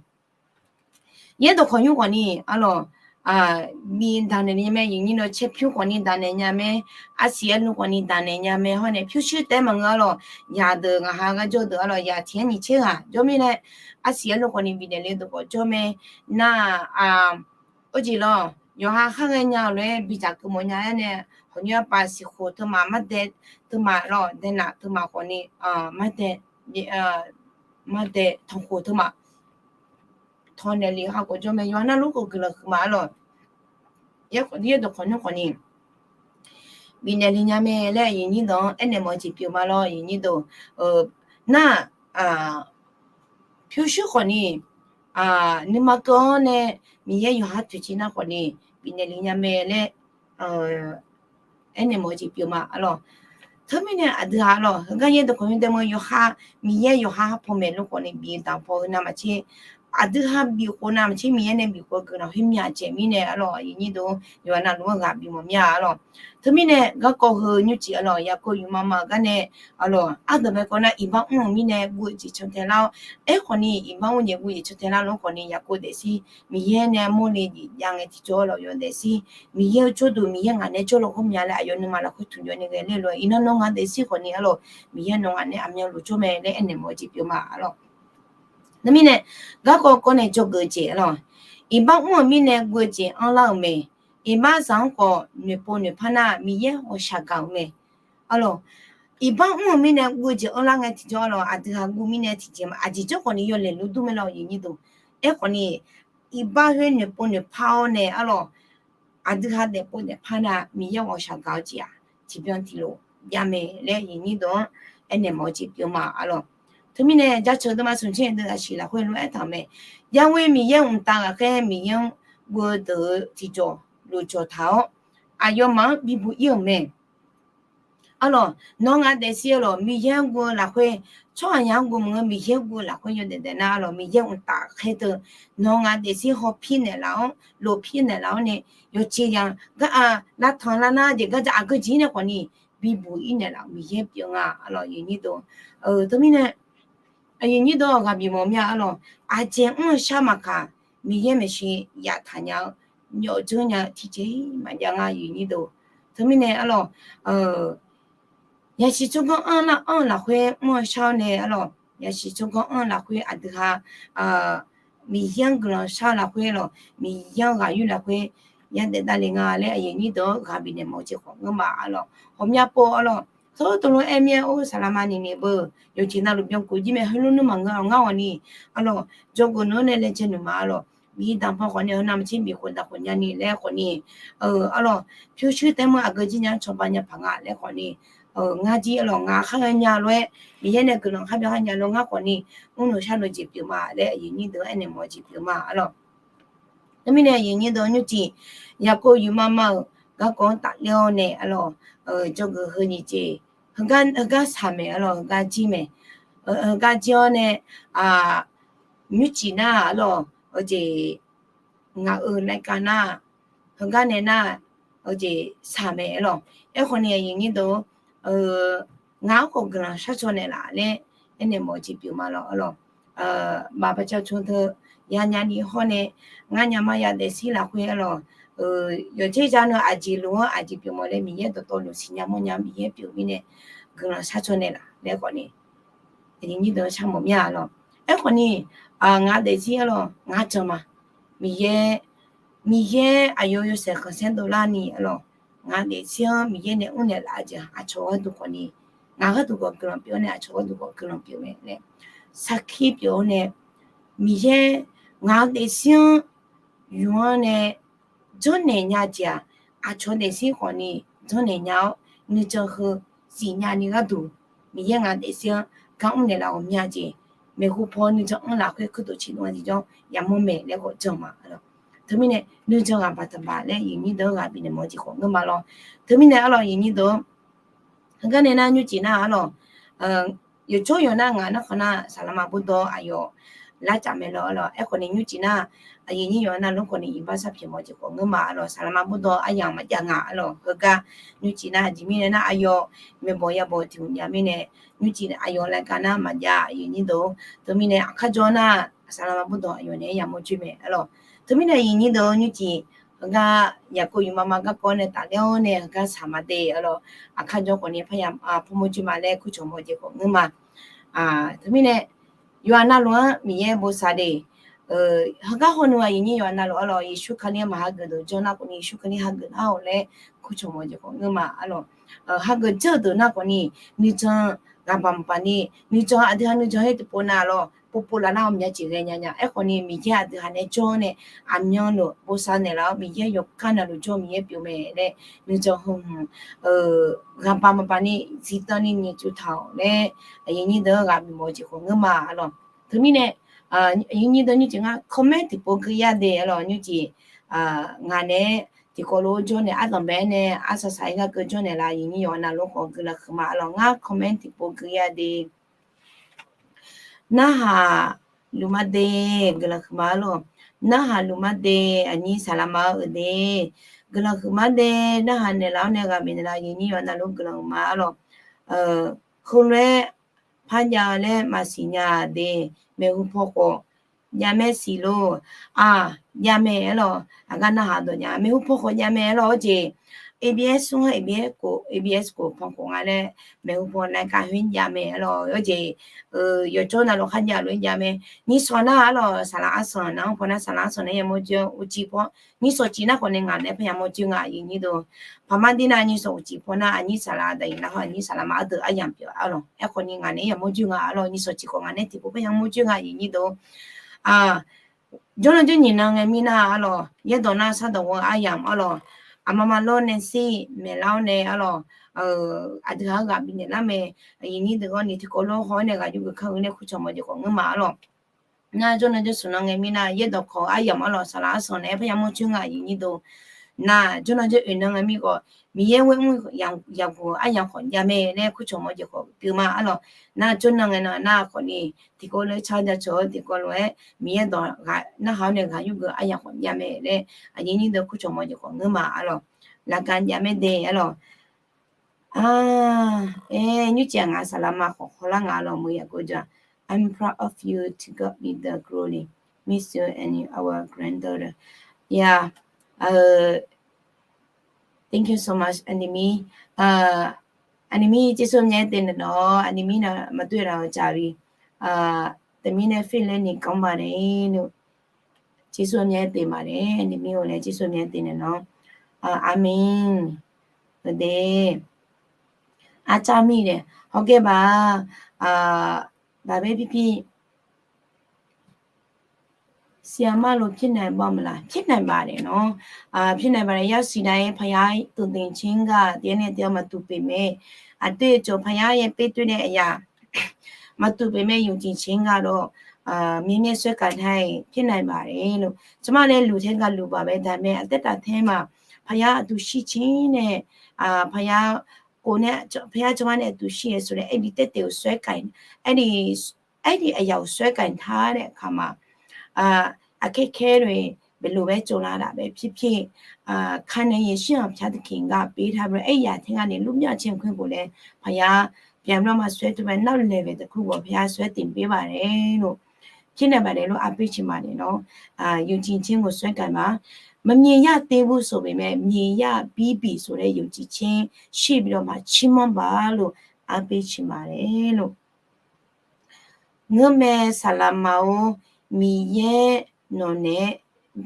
Yaerdawq khawqnymr khawfni arlawq, bif daq naeq nya mae, aqyuif aqnyir deuq, caerpyur khawfni daq naeq nya mae, arsiq arlu khawfni daq naeq nya mae hawr nae pyurshuir taef-aer maqngeur arlawq. Yaqdeuq ngaq ha gar jawr deuq arlawq, yaq tiq-aer nyiq tser ghaq jawr mirnae, arsiq arlu khawfni bifnaeq le deuq khawf jawr mae. Nar-aq, ur jeq lawr, yawqha khar ghaenya-eu lof-aer bidzaq keuv mawf nya-aer nae, hawqnymr arpav siqkhoq teumaf mardae teumaf lawr, daenaf teumaf khawfni, mardae, mardae tanqkhoq teumaf tawq naeq lef ha khawf jawr mae, yawqha navluf khawf guiqlanq huiq ma arlawq. Yaerdawq khawqnymr khawfni bifnaeq le nya mae laer aqyuif aqnyir deuq-anr aernaeq mawf-eu jeq pyeuf ma lawr, aqyuif aqnyir deuq. Nar-aq, pyurshuir khawfni, nuima keuv-awr nae Miqyaer yawqha toeqciv nar khawfni bifnaeq le nya mae laer aernaeq mawf-eu jeq pyeuf ma arlawq. Teumirnae aqdui-aq arlawq, heugar yaerdawq khawqnymr dae mawr yawqha, Miqyaer yawqha ha paw maeqluf khawfni bif-eu daq paw heu navmaqtser, aqdui ha bif khof navmaqtser Miqyaer nae bif khof-eu guiqlanq khoermyav caev mirnae arlawq, aqyuif aqnyir deuq, yawqha navluf-anr ghaq bifmawf mir-a arlawq. Teumirnae garkawv heu nymrcif arlawq, Yaqkov yufma ma-euq gar nae arlawq, ardawq bae kawv nar iqbax mr-euq mirnae guv-eu jeq cantae lar-awr, aerkhawfni iqbax mr jeq guv jeq cantae lar lof-aer khawfni Yaqkov daefzir Miqyaer nae mawrle jeq jav ngae tiqjawr arlawq yawdaefzir, Miqyaer-eu jawrduq Miqyaer ngaq nae jawrluf khoermyav laer aqyawf nuima lafkhoer tmq jawr ni ghae ler lof-aer iqnan nawr ngaq daefzir khawfni arlawq, Miqyaer nawq ngaq nae aqmyanluf jawr mae laer aernaeq mawf-eu jeq pyeuf ma arlawq. Teumirnae garkawv kawv nae dzawgeuf-eu jeq arlawq, iqbax mr-euq mirnae guv-eu jeq anrlar-euq mae, iqbaxzaq-anr khawf noeqpov noeqpar nar Miqyaer ghawqshaq gaq-euq mae arlawq. Iqbax mr-euq mirnae guv-eu jeq anrlar ngae tiqjawr arlawq, aqdui ha guv mirnae tiqjeq ma, aqjeq jawr khawfni yawlaeq luf dur mae lawr, aqyuif aqnyir deuq. Aerkhawfni iqbax khoer noeqpov noeqpar-awr nae arlawq, aqdui ha daefpov daefpar nar Miqyaer ghawqshaq gaq-eu jeq-aq tiqbyan tiqlof jav mae laer aqyuif aqnyir deuq-anr aernaeq mawf-eu jeq pyeuf ma arlawq. Teumirnae jaceuq deuvma smq tser deuq aqsiq lafkhoer lof-aer aertaq-euq mae, Yahweh Miqyaer mqtav ghaqkhaer Miqyaer-anr guv-eu deuq-eu tiqjawq lofjawq taq-awr, aqyawfmaf-anr bibuq ir-euq mae. Arlawq, nawr ngaq daefzir arlawq, Miqyaer-anr guv-eu lafkhoer, tsawrhaqzaq-anr guv maqngeur, Miqyaer-anr guv-eu lafkhoer yawdaef daef nar arlawq, Miqyaer mqtav ghaqkhaer deuq nawr ngaq daefzir hawpir naeqlaf-awr, lofpir naeqlaf-awr nae, yawqjeq yaq gar-aq lavtanq lavnar jeq gardzaq aqgeu jeq-ir nae khawfni bibuq ir naeqlaf-euq Miqyaer pyeuf nga arlawq, aqyuif aqnyir deuq. Teumirnae aqyuif aqnyir deuq ghaq bifmawf mir-a arlawq, aqjeq mr-eu shar maqkaq, Miqyaer maeqshi yaftaq nya-eu, nyawf dzeur nya-eu tiqjeq-ir maqjav nga, aqyuif aqnyir deuq. Teumirnae arlawq, yasiq tsawrganr anr nar anr-eu lafkhoer mr-eu shar-awr nae arlawq, yasiq tsawrganr anr-eu lafkhoer aqdui ha Miqyaer-anr guiqlanq shar-eu lafkhoer lawq, Miqyaer-anr ghaq yur lafkhoer yadaef davle nga laer aqyuif aqnyir deuq-anr ghaq bifnaeq mawf-eu jeq khawf ngeur ma arlawq. Hawmya pov arlawq, tawr tawvlof-aer mir-aer or saqlaqma niqniq beu, yawqjeq navluf byankuf jir mae, heulof nmr maqngeur-a ngar ghawqni arlawq, jawrgeuf nmr nae laejae nuima arlawq, bi daq paw khawfni heu navmaqtser bif khof daq khof nyani laer khawfni arlawq, pyurshuir taef-aer mawr aqgeu jir nya-anr cawba nya paq nga laer khawfni, ngar jir arlawq, ngaq khar ghaenya lof-aer Miqyaer nae guiqlanq khar byan khar nya lof ngar khawfni mrluf sharluf jeq pyeuf ma laer aqyuif aqnyir deuq-anr aernaeq mawf-eu jeq pyeuf ma arlawq. Teumirnae aqyuif aqnyir deuq nymrcif, Yaqkov yufma ma-euq garkawv-anr tafler-awr nae arlawq, jawrgeuf heu nyiq jeq, heugar saq maeq arlawq, heugar jir mae, heugar jir-awr nae, nymrcif nar arlawq, heujeq ngaq-euq naeqkav nar, heugar nae nar, heujeq saq maeq arlawq. Aerkhawfni aqyuif aqnyir deuq, ngaq-anr khawf guiqlanq sharcaw naeqlaf laer aernaeq mawf-eu jeq pyeuf ma lawq arlawq. Baq baqca cawq teu yanya ni hawr nae, ngar nya ma ya daefzir lafkhoer arlawq, yawqjeq ja nui aqjeq luf-anr aqjeq pyeuf mawf laer Miqyaer dawqtawvluf siqnya mawrnya Miqyaer pyeuf mirnae guiqlanq sharcaw naeqlaf laer khawfni aqyuif aqnyir deuq-anr sharmawf mir-a arlawq. Aerkhawfni ngaq daefzir arlawq, ngar jan ma. Miqyaer, Miqyaer aqyawf yawshaef khanqsaer dovlarni arlawq, ngaq daefzir-anr Miqyaer nae mrnaeq laf-eu jeq aqcawq gharduq khawfni, ngaq gharduq khawf guiqlanq pyeuf-awr nae aqcawq gharduq khawf guiqlanq pyeuf mae laer sarkir pyeuf-awr nae, Miqyaer ngaq-eu daefzir-anr yuf-anr nae janrnaeq nya jeq-aq, aqcawq daefzir khawfni janrnaeq nya-awr nuijan heu siqnya ni gharduq, Miqyaer ngaq daefzir-anr gar mrnaeq laf ghawqmya jeq, maeqhu paw nuijan anr lafkhoer kuirtof ciqdov-a tiqjawr yamawr maeq laer khawf jan ma. Teumirnae nuijan ghaq baq taqbaq laer aqyuif aqnyir deuq-anr ghaq bifnaeq mawf-eu jeq khawf ngeur ma lawr. Teumirnae arlawq aqyuif aqnyir deuq-anr heugar nae nar nymrcif nar arlawq, yawqjawr yawq nar ngaq narkhan nar saqlaqma bawrdawr aqyawf larcaf mae lawr arlawq. Aerkhawf ni nymrcif nar, aqyuif nyir yawqha navluf khawf ni iqbax sharpyaeq mawf jeq khawf ngeurma arlawq. Saqlaqma bawrdan aryamq maqjav nga arlawq. Heugar nymrcif nar aqjeq mirnae nar aqyawf maeqbawq yabawq tiq hmq jav mirnae, nymrcif aqyawf laeqkar nar maqjav aqyuif nyir deuq-or. Teumirnae aqkar jawr nar, saqlaqma bawrdan aqyawf naeq-aer yamawr joer mae arlawq. Teumirnae aqyuif nyir deuq-or, nymrcif heugar yaqkov yufmama garkawv nae tafler-awr nae heugar saq ma de arlawq. Aqkar jawr khawf ni parya pawmawr joer ma laer kurcawq mawf jeq khawf ngeurma. Teumirnae yawqha navluf-anr Miqyaer bosav de. Heugar hawnmr aqyuif nyir yawqha navluf arlawq, Yeqsur Kali-anr maq hageuf deuq jawr nar khawf ni Yeqsur Kali hageuf nar-awq laer kurcawq mawf jeq khawf ngeurma arlawq. Hageuf jawr-eu deuq nar khawf ni nuijan ghaqbaq maqbaq ni nuijan aqdui ha nuijan her tiqpov nav lawr povpov laf nar-awr myav jeq ghae nya nya. Aerkhawf ni Miqyaer aqdui ha nae jawr nae aqmyanluf bosav naeqlaf-awr Miqyaer yawqgar navluf jawr Miqyaer pyeuf mae laer nuijan heu hmq ghaqbaq maqbaq ni ziqdan ni nyiq tsuv taq-awq laer aqyuif nyir deuq-anr ghaq bimawf jeq khawf ngeurma arlawq. Teumirnae aqyuif nyir deuq nymrcif ngar comment tiqpov gui yar de arlawq. Nymrcif ngaq naeq-aer tiqkawv lof-aer jawr nae ardanqbae-aer nae arsaq saq-aer gar keuv jawr naeqlaf aqyuif nyir yawqha navluf khawf guiqlanq huiqma arlawq. Ngar comment tiqpov gui yar de. Narhaq luf ma de, guiqlanq huiqma arlawq. Narhaq luf ma de, aqnyir saqlaqma-eu uqde, guiqlanq huiqma de. Narhaq naeqlaf-awr nae ghaq bifnaeq laf aqyuif nyir yawqha navluf guiqlanq huiqma arlawq. Heulof-aer parjav-eu laer maqsiq nya de, maeqhu paw khawf jav mae siq lor. Aq, jav mae arlawq. Aqgar narhaq dawq nya maeqhu paw khawf jav mae arlawq. Awr jeq ABS smr-anr ABS khof, ABS khof pan khof nga laer maeqhu paw naeq-aer kar khoer jav mae arlawq. Awr jeq yawqjawr navluf kharjav lof-aer jav mae. Nyiqsawq nar arlawq, saqlaq arsanq nav-anr paw nar saqlaq arsanq nae yamawr joer-anr uqcif paw, nyiqsawq cif nar khawf nae ngaq naeq-aer paw yamawr joer nga aqyuif nyir deuq. Paqmar dir nar nyiqsawq uqcif paw nar aqnyir saqlaq daqyuif nar haw aqnyir saqlaqma ardeuv aryamq pyeuf arlawq. Aerkhawf ni ngaq naeq-aer yamawr joer nga arlawq. Nyiqsawq cif khawf ngaq naeq-aer tiqpov paw yamawr joer nga aqyuif nyir deuq. Jawrnan jawr nyiq nan ngae mirnar arlawq, yaerdawq nar sardawq ghoe-eu aryamq arlawq, aqma ma lawr nae sir maeqlar-awr nae arlawq, aqdui ha-anr ghaq bifnaeq lar mae. Aqyuif nyir deuq-awr ni tiqkawv lof-aer haw-awr nae ghaq yur geuf kar-eu nae kurcawq mawf jeq khawf ngeurma arlawq. Nar jawrnan jawr smq nan ngae mirnar yaerdawq kawq-eu aryamq arlawq saqlaq arsanq naeq-aer paw yamawr joer nga aqyuif nyir deuq. Nar jawrnan jawr oeq nan ngae mir khawf Miqyaer ghoer mr yaqguq-eu aryamq khawf jav mae laer kurcawq mawf jeq khawf pyeuf ma arlawq. Nar jawrnan ngae nan nar khawf ni tiqkawv lof-aer car jacawq-eu tiqkawv lof-aer Miqyaer dawq ghaq narhaq-awr nae ghaq yur geuf aryamq khawf jav mae laer aqyuif nyir deuq kurcawq mawf jeq khawf ngeurma arlawq. Laqkav jav mae de arlawq. Aer, nymrcif-aq ngaq saqlaqma khawf hawlar nga lawq meuq yaqgov ja. I'm proud of you, to God be the glory. Miss you and our granddaughter. Yeah, thank you so much, aqnimir. Aqnimir jersur myav-aer te naeq nawq, aqnimir na maqdur-eu laf-eu jaq-eu. Teumirnae file ni ganr ma nae, jersur myav-aer te ma nae, aqnimir-or laer jersur myav-aer te naeq nawq. Aqmeq. Aqde. Arcar mir nae hawgae baq, baqbae pirpir ဆရာမလို့ ဖြစ်နိုင်ပါ့မလား။ ဖြစ်နိုင်ပါတယ်နော်။ အာ၊ ဖြစ်နိုင်ပါတယ်။ ရောက်ရှိတိုင်း ဘုရားသူသခင်က တယောက်နဲ့တယောက် မတူပေမဲ့ အတွေ့အကြုံ ဘုရားရဲ့ ပေးသွင်းတဲ့အရာ မတူပေမဲ့ ယုံကြည်ခြင်းကတော့ အာ၊ မြဲမြဲစွဲကိုင်ထားရင် ဖြစ်နိုင်ပါတယ်လို့။ ကျမလည်း လူထဲကလူပါပဲ။ ဒါပေမဲ့ အသက်တာထဲမှာ ဘုရားအတူရှိခြင်းနဲ့ အာ၊ ဘုရားကိုယ်နဲ့ ဘုရားကျွန်မနဲ့အတူရှိတယ်ဆိုတဲ့ အဲ့ဒီသက်သေကိုစွဲကိုင်၊ အဲ့ဒီ အဲ့ဒီအရာကိုစွဲကိုင်ထားတဲ့အခါမှာ အာ၊ အခက်အခဲတွေ ဘယ်လိုပဲကြုံလာတာပဲဖြစ်ဖြစ်၊ အာ၊ ခါနဲ့ ယေရှုဘုရားသခင်က ပေးထားပြီးတော့ အဲ့အရာထဲကနေ လွတ်မြောက်ခြင်းခွင့်ကိုလည်း ဘုရားပြန်ပြီးတော့မှ ဆွဲထုတ်ပြီး နောက် level တစ်ခုကို ဘုရားဆွဲတင်ပေးပါတယ်လို့။ ဖြစ်နိုင်ပါတယ်လို့ အားပေးချင်ပါတယ်နော်။ အာ၊ ယုံကြည်ခြင်းကို စွဲကိုင်ပါ။ မမြင်ရသေးဘူးဆိုပေမဲ့ မြင်ရပြီးပြီဆိုတဲ့ ယုံကြည်ခြင်းရှိပြီးတော့မှ ချီးမွမ်းပါလို့ အားပေးချင်ပါတယ်လို့။ Ngeurmae saqlaqma-or, Miqyaer nawq naeq-aer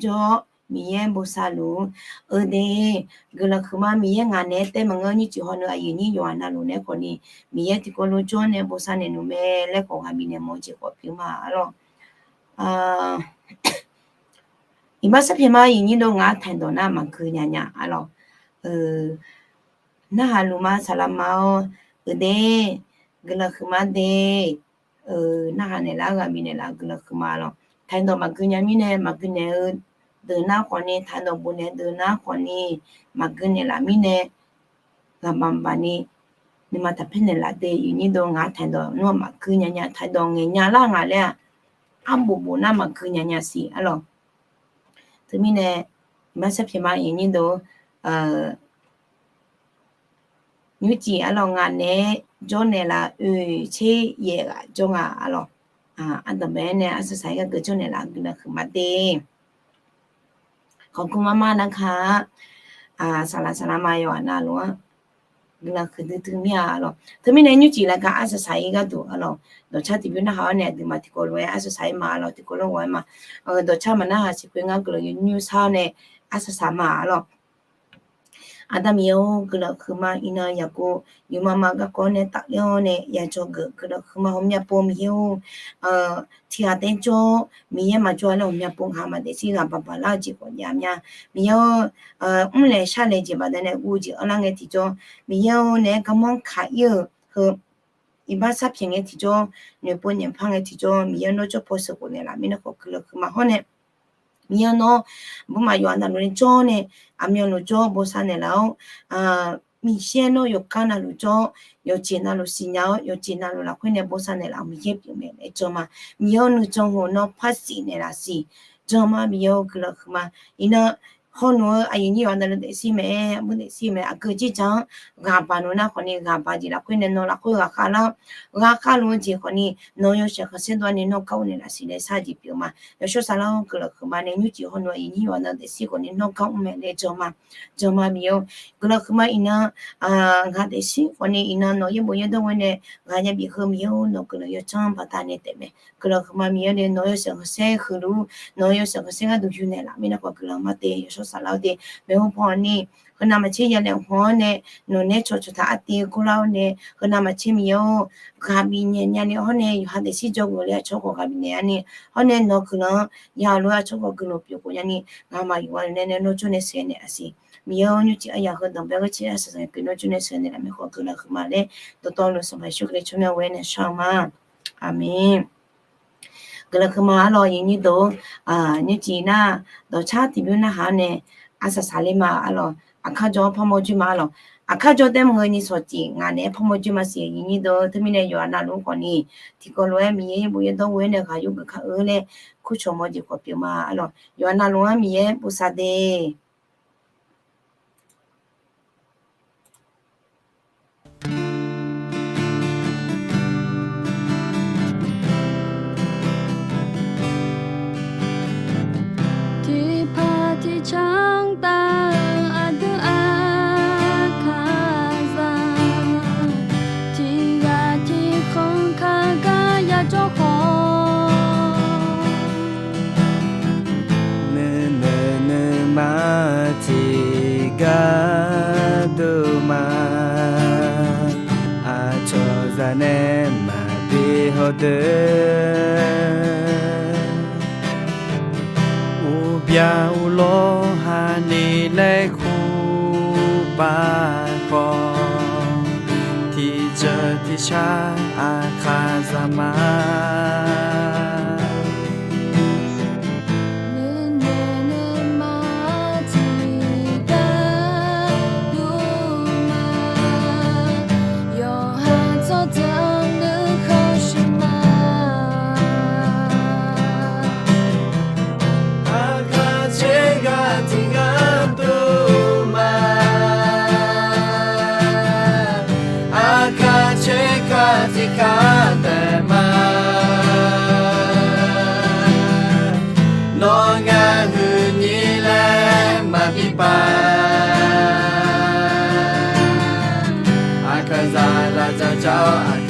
jawr-awr Miqyaer bosav luf-ur. Eudeuq guiqlanq huiqma Miqyaer ngaq naeq-aer taef maqngeur. Nyiq tiq hawneu aqyuif nyir yawqghaq navluf nae khawfni Miqyaer tiqkawv lof jawr nae bosav naeq nmr mae laer khawf ghaq bifnaeq mawf-eu jeq khawf pyeuf ma arlawr. Iqbax sarpyaeq ma aqyuif nyir deuq ngaq-anr taqdawq nar maqgui nya nya arlawr. Narhaq luf ma saqlaqma-or, eudeuq guiqlanq huiqma de. Narhaq naeqlar-eu ghaq bifnaeq laf-eu guiqlanq huiqma lawr. Taqdawq maqgui nya mirnae maqgui naeq-eu deuq nar khawfni, taqdawq bofnaeq deuq nar khawfni maqgui naeq laf mirnae, ghaqbaq baqni nuima taqpaer naeq laf de. Aqyuif nyir deuq ngaq-anr taqdawq nmr maqgui nya nya, taqdawq ngaeq nya lar ngaq laer-aq, arbof bof nar maqgui nya nya siq arlawq. Teumirnae, iqbax sarpyaeq ma aqyuif aqnyir deuq, nymrcif arlawq ngaq naeq-aer jawrnaeq laf oeq tser yaef ghaq jawr nga arlawq. Ardanqbae-aer nae arsaq saq-ir gharduq jawrnaeq laf guiqlanq huiqma de. Khawqkur mar mar nar ka-a. Saqlaq saqlaq ma yawqghaq navluf-anr guiqlanq huiqdui dui mir-a arlawq. Teumirnae nymrcif laf ka arsaq saq-ir gharduq arlawq, dawqcar tiqbymr narhaq-awr nae aqduimaf tiqkawv lof-aer arsaq saq-ir ma arlawq, tiqkawv lof ghawq-aer ma. Dawqcar maqnarhaq siqkhoer ngar guiqlanq yawnyir sar-awr nae arsaq saq ma arlawq. Aqda Miqyaer-or, guiqlanq huiqma iqnan yaqkov yawqmar ma garkawv-awr nae tafler-awr nae yadzawgeuf guiqlanq huiqma ghawqmya pov Miqyaer-or, tiqghaq taef-aer jawr-awr Miqyaer maqjawr-a laer ghawqmya pov ngaq-euq maq daefzir ghaq baq baq lar-eu jeq khawf jav mya. Miqyaer-or, mrlaeq sharlaeq jeq baqdanae guv jeq anrlar ngae tiqjawr, Miqyaer-or naeq-aer garmanr kaq-ir-euq heu iqbax sarpyaeq ngae tiqjawr, noeqpov nyaefpar ngae tiqjawr, Miqyaer-or nawr jawr paw sheuqkhof naeqlaf mirnae khawf guiqlanq huiqma hawr nae, Miqyaer-or nawr, bumaf yawqha navluf nae jawr nae, aqmyanluf jawr bosav naeqlaf-awr, Miqyaer nawr yawqgar navluf jawr-awr, yawqjeq navluf siqnya-awr, yawqjeq navluf lafkhoer nae bosav naeqlaf-euq Miqyaer pyeuf mae laer jan ma. Miqyaer-or nuijan hoq nawr par siq naeqlaf siq jan ma. Miqyaer-or guiqlanq huiqma. Iqnan hawluf-eu aqyuif nyir yawqha navluf daefzir mae-aer, aqbur daefzir mae, aqgeu jirdzaq-anr ghaq baq nuf nar khawfni ghaq baq jeq lafkhoer nae nawr lafkhoer ghaqkhav lar-awr, ghaqkhav luf-eu jeq khawfni nawq-eu yawshaef khanqsaer dov-awr nae nawr gar ur naeqlaf siq laer shar jeq pyeuf ma. Yawshawr saflar-awr guiqlanq huiqma nae nymrcif hawluf-eu aqyuif nyir yawqha navluf daefzir khawfni nawr gar ur mae laer jan ma. Jan ma Miqyaer-or, guiqlanq huiqma iqnan, ngaq daefzir khawfni iqnan nawq-eu yaerbof yaerdawr ghoer nae ghaq ya bif heu Miqyaer-or, nawq-eu guiqlanq yawdzanr baqdanae taef mae. Guiqlanq huiqma Miqyaer-or nae nawq-eu yawshaef khanqsaer huiqluf-ur, nawq-eu yawshaef khanqsaer gharduq yur naeqlaf mirnae khawf guiqlanq ma de. Yawshawr saflar-awr de maeqhu paw ni heunav maqtser yalaeq hmq-awr nae nawq naeq-aer cawqcawq taq artiv-eu kurlar-awr nae heunav maqtser Miqyaer-or, ghaq bifnaeq nyani hawr nae yawqha daefzir dzawgeuf le aqcawq khawf ghaq bifnaeq-a ni hawr nae nawq-eu guiqlanq-anr yalof-aer aqcawq khawf guiqlanq pyeuf khof nyani ngamaf yawqghaq nae nae nawr jawr nae sheuqghae nae aqsiq Miqyaer-or, nymrcif aryaq heudawq bae ghoer tser arsaq saq-aer pyeuf nawr jawr nae sheuqghae naeqlaf mirnae khawf guiqlanq huiqma laer dawqtawvluf Sanqpaq Yeqsur Kali tsawrmyanr ghoer nae shar-eu ma. Aqmeq. Guiqlanq huiqma arlawq aqyuif nyir deuq-or, nymrcif nar dawqcar tiqbymr narhaq-awr nae arsaq saq ler ma arlawq. Aqkar jawr-awr parmawr joer ma arlawq. Aqkar jawr taef maqngeur ni sawqcif ngaq naeq-aer parmawr joer ma siq aqyuif nyir deuq-or, teumirnae yawqghaq navluf-anr khawfni tiqkawv lof-aer Miqyaer yaerbof yaerdawr ghoer-aer nae ghaq yur geuf kar-eu laer kurcawq mawr jeq khawf pyeuf ma arlawq. Yawqghaq navluf-anr Miqyaer bosav de. Tiqpaq tiqcanr tav-eu aqdui aqkaqzaq, tiqghaq tiqkhanq kaq gar yajawr khawf, nuinoeq nuima tiqgar dov ma. Aqcawq zaq nae maqbi hawdeuq, uqbya uqlawr hani laer kur pav khawf, tiqceuq tiqshar aqkaqzaq ma. Nuinoeq nuima tiqgar dov ma. Yawqha tsawrjeuq nuikhanr shuif ma. Aqkaq tser ghaq tiqgar dov ma. Aqkaq tser ghaq tiqgar taef ma. Nawr ngar huiq nyir laer maqbi pav. Aqkaqzaq lafdzaq dzaq-awr